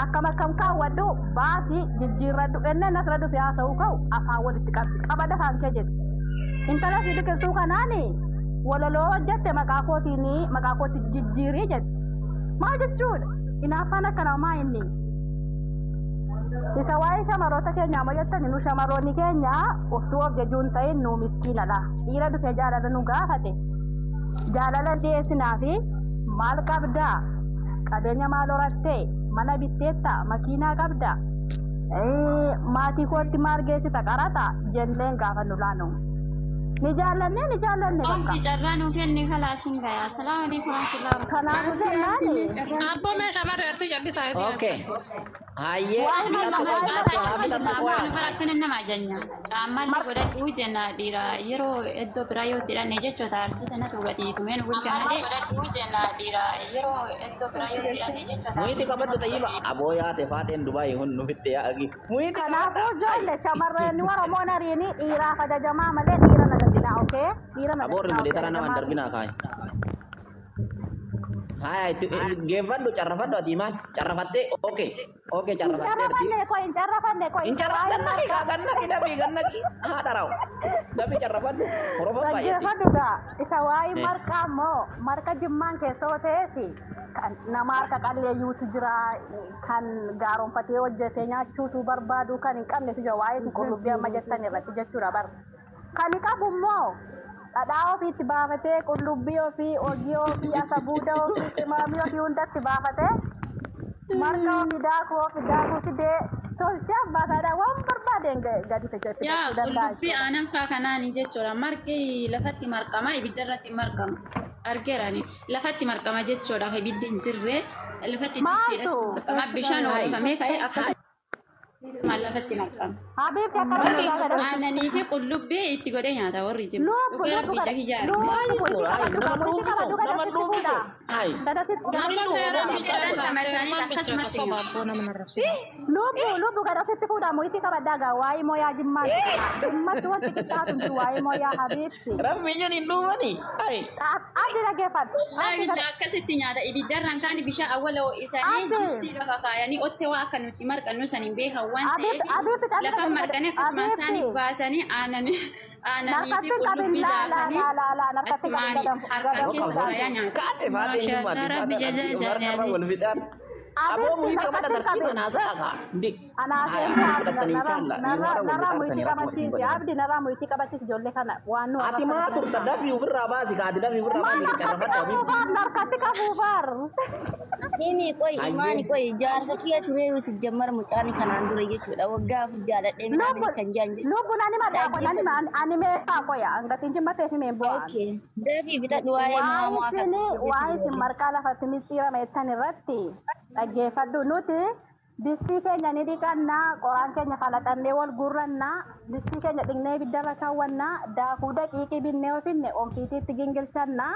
Akkam akkam kaawwadhu baasi jijjiirradhu enneen asirra dhufe haasa'uu ka'u afaan walitti qabdi. Qabada afaan kee jetti. Intala fi biqiltuu kanaani walaloo hojjette maqaa kootiin maqaa kootti jijjiirii jetti. Maal jechuudha? Hinaaffaan akkanaa maa inni? Isa waa'ee shamarroota keenyaa moo jettani nu shamarroonni keenya oftuu of jajuu hin ta'in nu miskiinadha. Dhiira dhufee jaalala nu gaafate. Jaalala dhiyeessinaa fi maal qabdaa? Qabeenya maal horattee? Mana bitteetta? Makiinaa qabdaa? Maatii kootti maal geessita qarata? Jenneen gaafannu laanu. Ni jaallanne ni jaallanne bakka. Omti carraa nuu kenni kalaasin gaya. Asalaamu alaikum warahmatullahi wabarakatuh. Kanaafuu jennaani. Abboo mee shamarri arsii jallisaa isin. Okay. Hayyee Waan biqiltuu nama qoy marqaa haa taasisu fixattu qoyaa. nu bara akkana nama ajajna. Caammalli godhadhuu jenna dhiira yeroo iddoo biraa yoo itti hidhanne jechoota arsii tanatu gadi tumee nu bulcha malee. Godhadhuu jenna dhiira yeroo iddoo biraa yoo itti hidhanne jechoota Muhiiti qabadhu tayyiba. Aboo yaate faateen Dubaayii hun nufitte yaa agi. Muhiiti Kanaafuu ijoollee shamarreen Oromoon ariini dhiiraaf ajajamaa malee dhiira na darbinaa, okay? Dhiira na Aboorri darbinaa, mulee okay? tara nama hin Ajajamaa. darbinaa kaay. Haya itti geeffadhu carrafadhu ati maal carrafattee okay okay Hin carrafattee ati. carrafanne koo, hin carrafanne koo, Hin isa carra waa'ee gannaqi marqaa. kaa gannaqi dabii gannaqi haa dharaa'u. Dabii carrafadhu horofa baay'atti. Dhaggeeffadhu gaa, isa waa'ee marqaa immoo marqa jimmaan keessoo ta'eesi kan nama harka qalleeyyuutu jira, kan gaaromfatee hojjetee nyaachuutu barbaadu kan hin qabnetu jira waa'ee isin qullubbii amma jettan irratti jechuudha bar. Kan qabu immoo dhadhaa ofiitti baafatee qullubbii ofii, ogii ofii, asabuuda ofii, qimaamii ofii hundatti baafatee marqa ofii daakuu ofii daakuu fidee tolchee abbaa isaadhaa waan barbaadeen gadi Yaa fidachuu danda'a qullubbii jechuudha. aannan faa kanaani jechuudha. Marqi lafatti marqama ibidda irratti marqama. Argeerani lafatti marqama jechuudha. Ibiddi hin jirre lafatti distiidhaan Maaltu? marqama. Bishaan oofamee ka'ee akkasuma lafatti marqama. Habiibti akka rabbi gaafadha. Aannanii fi qullubbii itti godhee nyaata warri jiru. Lubbu Dhugaa lubbu rabbii gada jaki jaarme. lubbu Maal itti jechuudha? qabadhu Nama qabu itti dhuunfito qabadhu gada nama sitti dhuunfito. fuudha. Hayi. Gada sitti Amma sitti seeraan fuudha. bichaadha. Dhantama isaanii Seerumaan bichaadha. akkasumatti Soba nyaata. abboo nama narrabsina. Lubbu lubbu gada sitti fuudha mu'itti qabadhaa gaa waa'ee mooyaa jimmaatti kana. Jimmatti wanti qixxaatu hin jiru waa'ee mooyaa habiibti. Rabbi ijaan hin dhuufani. Hayi. Abdi dhaggeeffadhu. Wallaahi Abdi gada billaa akkasitti nyaata ibiddarraan kaan bishaan awwala ho'isanii Abdi distii lafa kaayanii ottee waa akka nuti marqannu san hin beekan waan Habiibti ta'eef habiibti calli lafa gadi marqanii akkasuma isaanii habiibti. baasanii aananii fi Narkatti qabin qullubbii laa laa daakanii laa laa laa narkatti qabin achumaan gadan harkaan gadan keessa fuudhaa. kaayaa nyaata. Kaate faateen jimmaatti Maashaallah rabbi faateen jazaa abdii isaanii marqarra haa wal fixaan. Aboo Habiibti muhiiti qabadha narkatti tartiibaan qabin. haasaa kaa. Ndi. Anaaf Haya eenyu haa abdi fudhattanii inshallah. Yeroo wal narraa muyitii fixaartanii rakkoo isin qabachiisi godhan. abdi narraa muyitii qabachiisi ijoollee kana waan nu Ati arrabsan maa turta kana. dafii ofirraa baasi kaati dafii ofirraa Maal baasi harkatti carrafadhu qabuu habiibti. baar narkatti qabuu baar. Inni qoy imaani Hayyee. qoy jaarsa kiyya turee yoo sijjammar mucaan kanaan dura jechuudha waggaa 4 jaaladhee Lubbu midhaan kan jaan jedhu. lubbu nani madhaa qoy nani ani meeqaa qoya hangatiin jimmatee fi meen bu'aan. Okay. Dafii fixadhu waa'ee Waan mu'aa kan isin waan isin marqaa lafatti micciirame jettan irratti dhaggeeffadhu nuti distii keenya ni dhiqannaa qoraan keenya falaxannee wal gurrannaa distii keenya dhiqnee ibiddarra kaawwannaa daakuu daqiiqii binnee ofinne onfiitiitti gingilchannaa.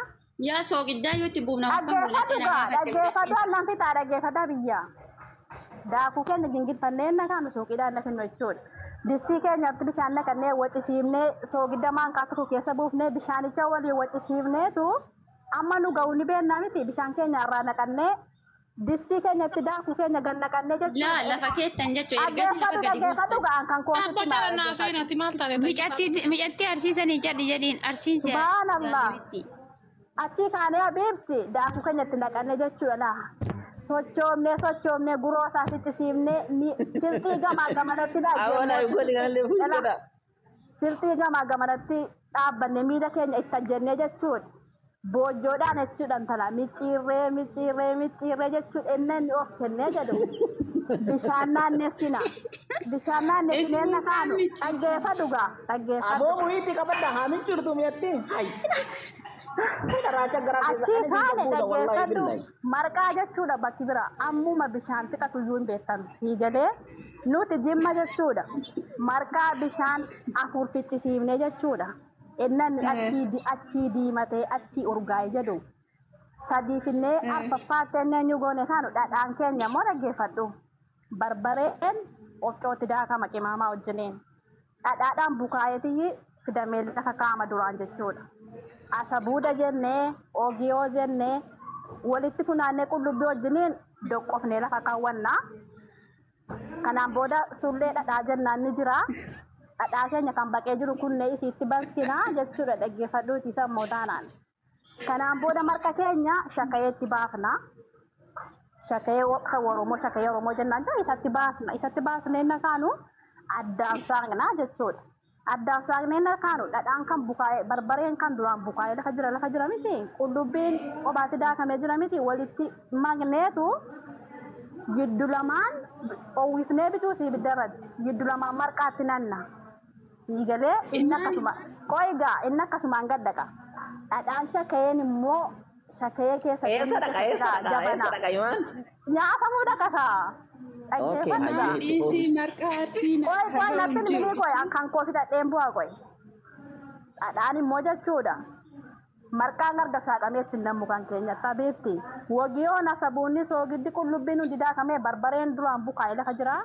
Yaa soogiddaa yoo itti buufna bakka Dhaggeeffadhu mul'attee gaa nagaa fakkii dhaggeeffadhu annan fixaa dhaggeeffadhaa biyya. Daakuu keenya gingilfannee na kaanu suuqiidhaan na finnu jechuudha. Distii keenyatti bishaan naqannee wacisiifnee soogidda maankaa tokko keessa buufnee bishaanicha waliin wacisiifneetu amma nu ga'u ni beennaa miti bishaan keenya irraa naqannee distii keenyatti daakuu keenya gad naqannee Laa jechuudha. lafa keettan jechuudha ergasii lafa Dhaggeeffadhu gadi dhaggeeffadhu buustan. ga'an kan Abboo koositti naa jala naa dhaggeeffadhu. seenati maal taate tayyibaa? Micattii arsiisanii cadhi jedhiin arsiinsi Subhaanallah. gaazimitti. Achii kaanee abiibti daakuu keenyatti naqannee jechuudha laa. Sochoomnee sochoomnee guroo isaa ficcisiifnee ni filxii gamaa gamanatti Awwala gooli kanallee fuuldura. Filxii gamaa gamanatti dhaabbanne miila keenya itti ajjennee jechuudha. Boojjoodhaan jechuudha intala micciirree micciirree micciirree jechuudha inni inni of kennee jedhu. Bishaan naannessina. Bishaan naannessinee na kaanu dhaggeeffadhu gaa dhaggeeffadhu. Aboo muhiiti qabadha haa miccirtu mi'atti. Hayi. Karaacha garaa keessa Achii ani siin kaane qabbuudha wallaahi dhaggeeffadhu billahi. marqaa jechuudha bakki bira ammuma bishaan fixatu iyyuu hin beektan sii galee nuti jimma jechuudha marqaa bishaan 4 ficcisiifne jechuudha innan achii diimatee achii urgaa'e jedhu 3 finnee arfaffaatti inni eenyu goone kaanu dhadhaan keenya immoo dhaggeeffadhu barbareen ofcootti daakama qimaamaa wajjiniin dhadhaadhaan bukaa'eetiyyi fidamee lafa kaa'ama duraan jechuudha. Asabuuda jennee ogiyoo jennee walitti funaannee qullubbii wajjiniin doqqofnee lafa kaawwannaa. Kanaan booda sullee dhadhaa jennaan ni jira. Dhadhaa keenya kan baqee jiru kunnee isiitti baskinaa jechuudha dhaggeeffadhuuti sammuu taanaan. Kanaan booda marqa keenya shakayeetti baafna. Shakayee kan Oromoo shakayee Oromoo jennaan jira isatti baasna. Isatti baasnee na kaanu addaan saaqnaa jechuudha. Addaan saaqnee na kaanu dhadhaan kan bukaa'e barbareen kan duraan bukaa'e lafa jira miti qullubbiin qobaatti daakamee jira miti walitti maqneetu giddu lamaan oowwifnee bituu si ibidda irratti giddu lamaan marqaatti nanna. Sii galee inni akkasuma qoigaa inni akkasumaan gad dhaqa. Dhadhaan shakayeen immoo shakayee keessa Eessa dhaqa eessa dhaqa eessa dhaqa himaan? Nyaatamuu dhaqa kaa. Okay, Dhaggeeffadhu. hayyee itti fufi. Dhiisii marqaa arsii Qoy qoy na natti hin minii jiru. qoy kan koo fixadheen bu'aa qoy. Dhadhaan immoo jechuudha. Marqaan gargar saaqamee ittiin nammu kan keenyatti beekti. Wagiyoon asabuunni soogiddi qullubbiin hundi daakamee barbareen duraan bukaa'ee lafa jira.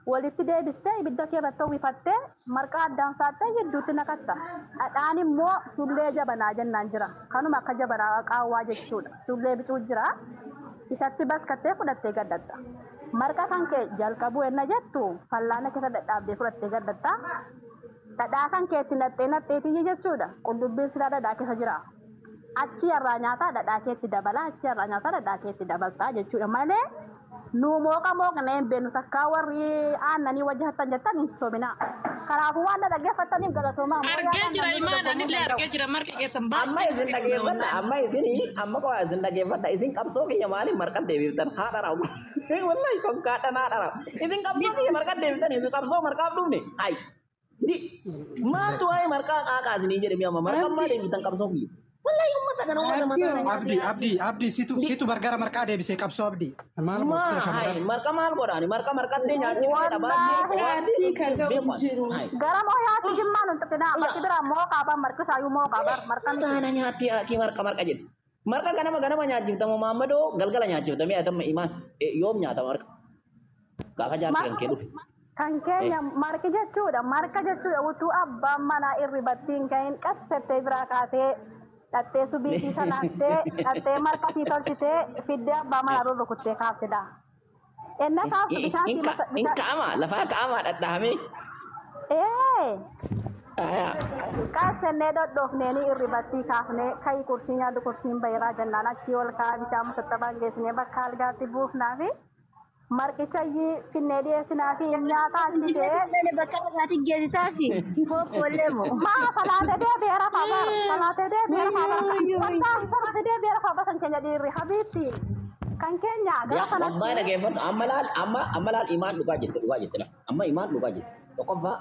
Walitti deebistee ibidda kee irratti uwwifattee marqaa addaan saattee gidduutti naqatta. Dhadhaan immoo sullee jabanaa jennaan jira. Kanuma akka jabanaa qaawwaa jechuudha. Sullee bicuu jira. Isatti baskattee fudhattee gaddatta. Marqa kan kee jalqabuu enna jettu fallaana keessa dhadhaabdee fudhattee gaddatta. Dhadhaa kan keetti naxxee naxxeetiyyi jechuudha. Qullubbiin silaa dhadhaa keessa jira. Achi irraa nyaataa dhadhaa keetti dabala, achi irraa nyaataa dhadhaa keetti dabaltaa jechuudha malee nu mooqa mooqnee hin beeknu takkaa warri aannanii wajjahattan jettan hin sobina. Kanaafuu waan na dhaggeeffattaniif galatoomaa. Argee jira imaan anillee argee jira marqi keessan Amma baay'ee isin natti tola dhageeffadha. wallaahi. Amma isin amma qofa isin dhageeffadha. Isin qabsoo kiyya maaliif marqan deebiftan? Haadha raawwa. Wallahi konkaadhaan haadha raawwa. Isin qabsoo kiyya marqan deebiftan. Isin qabsoo marqaaf dhufne. Hai. Di maaltu waa'ee marqaa qaaqaa isinii jedhe amma marqan maal deebiftan qabsoo kiyya? Wallahi uummata kana uummata mataa na Abdi, Abdi, Abdi, situ situ bargara marqaa deebisee qabsoo Abdi. Maal gootisa Maa shamarran? hai marqa maal godhaani? Marqa marqattee nyaachifteedha baay'ee Wallaahi Arsii ka ga'u hin jiru. Gara mooyaatti jimmaan hin tuqinaa. Bakki biraa mooqaa bar marqi isaayyuu mooqaa bar marqa miti. Taana nyaatti haati marqa marqa jedhe. Marqa ganama ganama nyaachiftamu maammadoo galgala nyaachiftamee atamma imaan yoom nyaata marqa? Gaafa jaarsi kan kee dhufe. Kan keenya marqi jechuudha. Marqa jechuudha utuu abbaan manaa irribatti hin kahin qassettee biraa kaatee dhattee subiisii salaattee dhattee marqa sii tolchitee fiddee abbaa manaa rurrukuttee kaaftedha. Enna kaaftu bishaan sii masa In bishaan. ka'ama lafaa ka'ama dhadhahamee. Ee Aayaa. qassennee dhodhoofneeni irribatti kaafnee kayi kursii nyaadhu kursiin bayiraa jennaan achii ol kaa'aa bishaan musattabaan geessinee bakka algaatti buufnaa fi marqicha iyyii finnee dhiyeessinaa fi nyaata achi ta'ee. Bakka dhugaatii geessitaa fi pooppoollee moo. Maa salaatee deebi'ee rafaa bar salaatee deebi'ee rafaa bar wallaahi salaatee deebi'ee rafaa bar kan keenya dhiirri habiibti kan keenya gara Yaa wallahi sanatti dhageeffadhu amma laal amma amma laal imaan dhugaa jette dhugaa jette laal amma imaan dhugaa jette tokkoffaa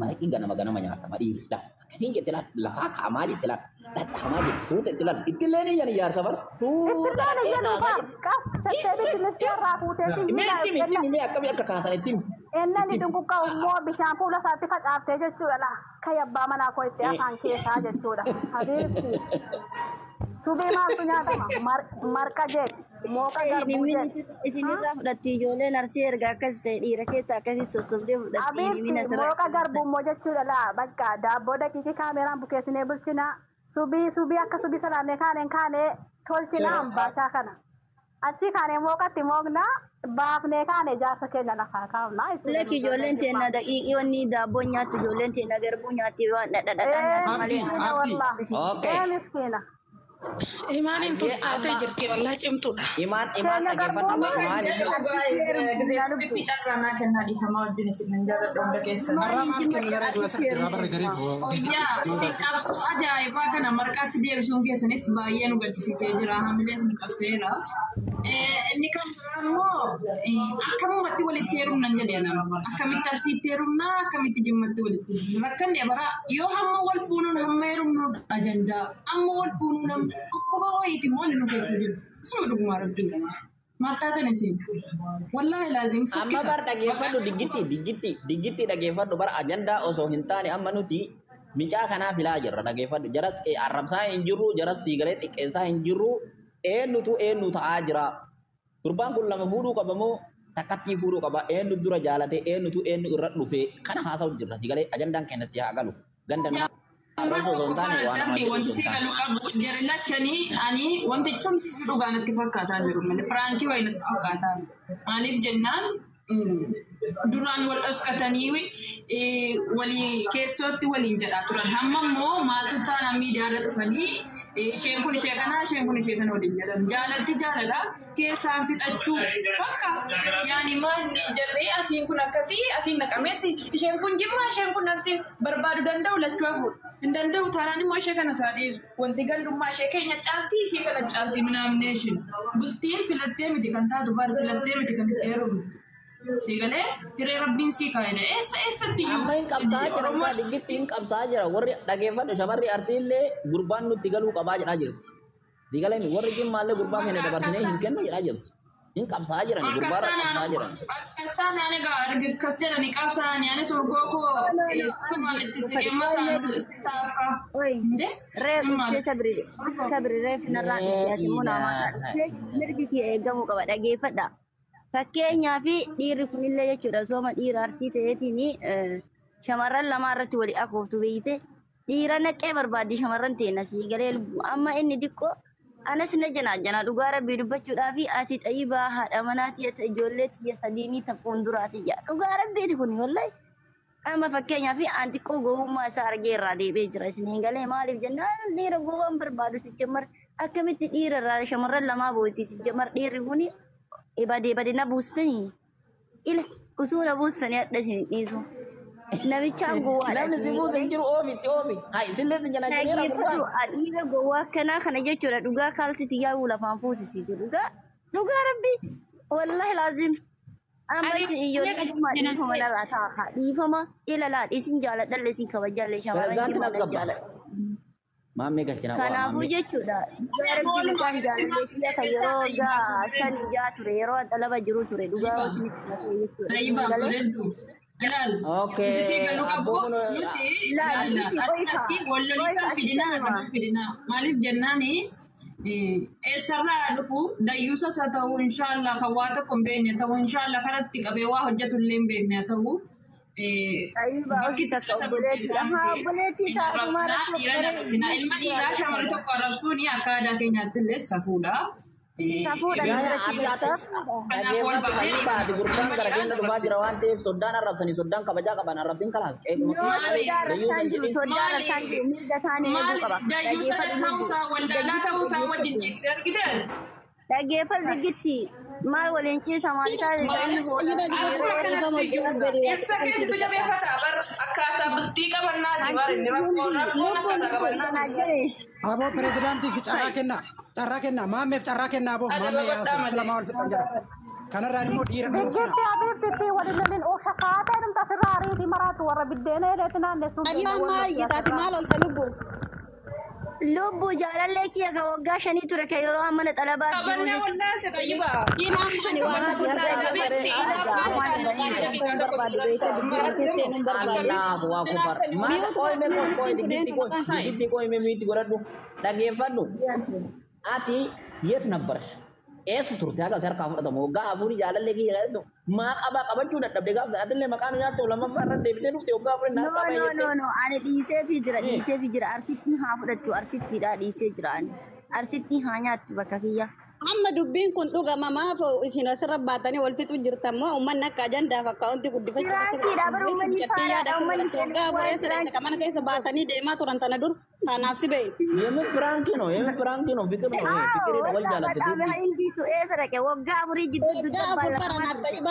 maraqii ganama ganama nyaatama dhiirri laal akkasiin jette laal lafaa ka'amaa jette laal dhadhahamaa jette suuta itti laal ittillee ni iyyan ijaarsa bar suuta ittillee ni dhaqee iyyanu kaasaa bar jette. qas settee bitillisii irraa fuutee si Mee hidha itti himi itti himi mee akkamii akka kaasan itti himi. Ennan dunquqqaa immoo bishaan fuula isaatti facaaftee jechuudha laa kan abbaa manaa koo itti afaan keessaa jechuudha habiibti subii maaltu nyaatama marqa jedhi mooqa garbuu jedhi Isinirraa fudhatti ijoolleen arsii erga akkas ta'e dhiira keessa akkasii sossobdee fudhatti Habiibti inimin asirraa. mooqa garbuu immoo jechuudha laa bakka daabboo daqiiqii kaameraan bukeessinee bulchina subii subii akka subii salaannee kaaneen kaanee tolchina ambaashaa kana achi kaanee mooqatti mooqna baafnee kaane jaarsa keenya lafaa kaafna jechuudha Lakki ijoolleen teenna daqiiqii wanni daabboo nyaattu ijoolleen teenna garbuu nyaatti waan dhadhadhaa nyaatti malee. Miskiina wallah. Okay. Ee miskiina. Imaaniin tuttaatee jirti wallaahi cimtuudha. Imaan imaan Keenya dhageeffadhu garbuun amma imaan Gisee carraanaa kennaa dhiifamaa wajjin isin jaalladhu hunda keessan. Har'aa maal kennu gara du'a sana irraa barra gariif. Yaa isin qabsoo ajaa'ibaa kana marqaatti deebisuun keessanis baay'ee nu gaddisiisee jira. Hamilees nu qabseera. Inni kan biraa immoo akkamumatti walitti heerumnan jedhee nama. Akkamitti arsiitti heerumnaa akkamitti jimmatti walitti heerumna. Rakkanne bara yoo hamma wal fuunuun hamma heerumnuun ajandaa amma wal fuunuun amma dhukkuba wayiiti immoo inni nu keessa jiru. Isuma dhugumaa rabbiin. Maal taatan isin? Wallaahi laazim Amma sakkisa. bar dhageeffadhu diggitti diggitti diggitti dhageeffadhu bar ajandaa osoo hin taane amma nuti micaa kanaa filaa jirra dhageeffadhu jaras arrabsaa hin jirru jaras siigalee xiqqeessaa hin jirru eenyutu eenyu ta'aa jira. Gurbaan kun lama fuudhuu qaba moo takkattii fuudhuu qaba eenyu dura jaalate eenyutu eenyu irra dhufe kana haasa'u jirra siigalee ajandaan keenya si haa galu ganda nama arrabsoo osoo hin taane waan namaa Abdi jedhu wanti osoo si hin taane. galuu qabu jara lachanii ani wantichi hunduu dhugaa natti fakkaataa jiru malee piraankii wayii natti fakkaataa jiru. Maaliif jennaan duraan wal dhoskatanii walii keessootti waliin jedhaa turan. Hamma immoo maaltu taanaan miidiyaarra dhufanii isheen kun ishee kana isheen kun ishee kana waliin jedhan. Jaalalti jaalala keessaan fixachuu bakka yaani maalni jarree asiin kun akkasii asiin naqameessi isheen kun jimmaa isheen kun arsii barbaadu danda'u lachuu hafuudha. Hin danda'u taanaan immoo ishee kana isaa dhiisu. Wanti gandummaa ishee keenya caaltii ishee kana caaltii minaamnee isheen. Bultiin filattee miti kan taatu baru filattee miti kan itti heerumtu. Siigalee hiree rabbiin sii kaa'edha. Eessa eessatti iyyuu Amma hin qabsaa jira kaa diggitti hin qabsaa jira warri dhageeffadhu shamarri arsiillee gurbaan nutti galuu qabaa jedhaa jirti. Digaleen warri jimmaallee gurbaa keenya dabarsinee hin kennu jedhaa jirti. Hin qabsaa jiran gurbaarra qabsaa jiran. Akkas taanaan egaa akkas jedhanii qabsaa'anii anis urgoo koo tumaan itti siqee masaan taaf kaa. Reef sabri reef narraa dhufte ati immoo namaa dhufte mirgi kee eegamuu qaba dhageeffadha. Fakkeenyaa fi dhiirri kunillee jechuudha sooma dhiira arsii ta'eetiin shamarran lamaa irratti walii akooftu beeyte dhiira naqee barbaaddi shamarran teenna sii galee lubbu amma inni diqqoo anas na janaajana dhugaa rabbii dubbachuudhaa fi ati xayyibaa haadha manaatii ati ijoollee tiyya sadiinii ta fuulduraati jaa dhugaa rabbiiti kun wallahi. Amma fakkeenyaa fi an xiqqoo gowwummaa isaa argee irraa deebi'ee jira isin galee maaliif jennaan dhiira gowwaan barbaadu sijjamar akkamitti dhiira irraa shamarran lamaa boo'itti sijjamar dhiirri kuni badee badee na buustanii ila osoo na buustanii hadha isin hin dhiisu. Namichaan gowwaadha. Namni si buuse hin jiru oomi itti oomi. Hai isillee si jalaa jireera Dhageeffadhu gurbaan. dhiira gowwaa akkanaa kana jechuudha dhugaa kaalsitti yaa'uu lafaan fuusisiisu dhugaa dhugaa rabbi wallahi laazim. Amma isin ijoollee dhumaa dhiifama narraa taa'a dhiifama ilalaa isin jaaladhalle isin kabajalle shamarran Pirezidaantiin jimaa as nan gabba. jaaladha. Maammee galchina waa Kanaafuu maammee. jechuudha dhugaa rabbi mucaan jaalallee kiyya kan yeroo gaa shan ijaa ture yeroo xalaba jiru ture dhugaa isinitti matee jechuudha isin Tayyibaa galee. bareeddu. Ilaal. Okay. Nuti sii galuu qabu Abboon kun nuti Laal ilaalla. nuti qoyfa Asirratti wal qoyfa lolisan asitti fidinaa hima. arrabuu fidinaa. Maaliif jennaani eessarraa dhufu dayyuusas haa ta'u inshaallah kan waa tokko hin beekne ta'u inshaallah karatti qabee waa hojjetu illee hin beekne haa ta'u Tayyibaa bakki osii itti takka fudhatamu obboleettiidha. isaan Haa ta'e obboleettii hin taatumaa arrabsinaa rakkoo dhiira hin arrabsinaa ilma dhiiraa shamarri tokko arrabsuun akka aadaa keenyaatti illee safuudha. Safuudha Yaa dhiira ati keenya ati safuudha. Kanaaf wal dhaggeeffadhu baatee dhiira xayyibaa ati arrabsina gurbaan ilma gara dhiiraa hin keenya dhufaa arrabsina. jira waan ta'eef soddaan arrabsanii soddaan kabajaa qaban arrabsin kalaas qeequma Yoo keessa soddaa dayyuusa arrabsaan hin jiru jedhin. soddaa arrabsaan jiru mirga taanii eeguu Maali qaba. dayyuusa Dhaggeeffadhu lubbu. ta'uusaa wallaalaa Daggitti ta'uusaa wajjin dhaggeeffadhu. ciistee argitee? Dhaggeeffadhu daggitti maal waliin ciisa maal isaa Maali inni hoolaa akkuma kanatti iyyuu Ibsa keessattu jabeeffata bar akkaataa bultii qabannaati bar inni rakkoon rakkoon akkaataa qabannaati. Aboo pirezidaantiif carraa kennaa. Carraa kennaa. Maammeef carraa kennaa aboo. Adaba Maammee godhaa yaasu. malee. Filamaa wal fixan jira. Kanarraan immoo dhiira dhorkina. Diggirti abiibtitti waliin lolin oosha kaatee dhumta asirraa ariitii maraatu warra biddeena eleetti naannessuun Ayyaan wal maa lolti iyyitaati asirraa. maal olta lubbu? Lubbu jaalallee kiyya kan waggaa shanii ture kan yeroo amma na xalabaa jiru Qabannee jechuudha. wallaalte xayyibaa. Diinaan ani waan Maal na si harka barbaadu baree beekte ajaa. waan hin barbaadu beekte dubbii keessa seenuu hin barbaadu. Allahu akbar. Maal Mi'oota qoy mee godhadhu qoy qoy namitti hin digitti fudheen qoy maqaan digitti qoy mee miitti godhadhu dhaggeeffadhu. Ati yeet nabbarsh. Eessa turte haga si harkaa fudhatamu waggaa afurii jaalallee kiyya jedhu maa qabaa qabachuu dadhabde gaafa atillee maqaan nyaatte lammaffaa irra deebitee dhufte waggaa afurii No na harkaa no bahe no jette. no ani dhiisee fi jira dhiisee fi jira arsittiin haa fudhattu arsittiidha dhiisee jira ani arsittiin haa nyaattu bakka kiyya. Amma dubbiin kun dhugama maaf isin asirra baatanii wal fixuu jirtan moo uummanni akka ajandaaf akkaawuntii guddifachuu akka Firaankiidha bara uummanni jartii yaada faaraadha akka uummanni godhatte waggaa waa'ee afurii sirreessa firaankii. mana keessa baatanii deemaa turan tana dur kanaaf si beeyi. Yemin piraanki no yemin piraanki no fikir no Haa fikiriidha wal wallaa jaalatte baxaame dubbi. haa hin dhiisu eessa dhaqe waggaa afurii jidduu Waggaa dudda afur baala bara naaf ta'e.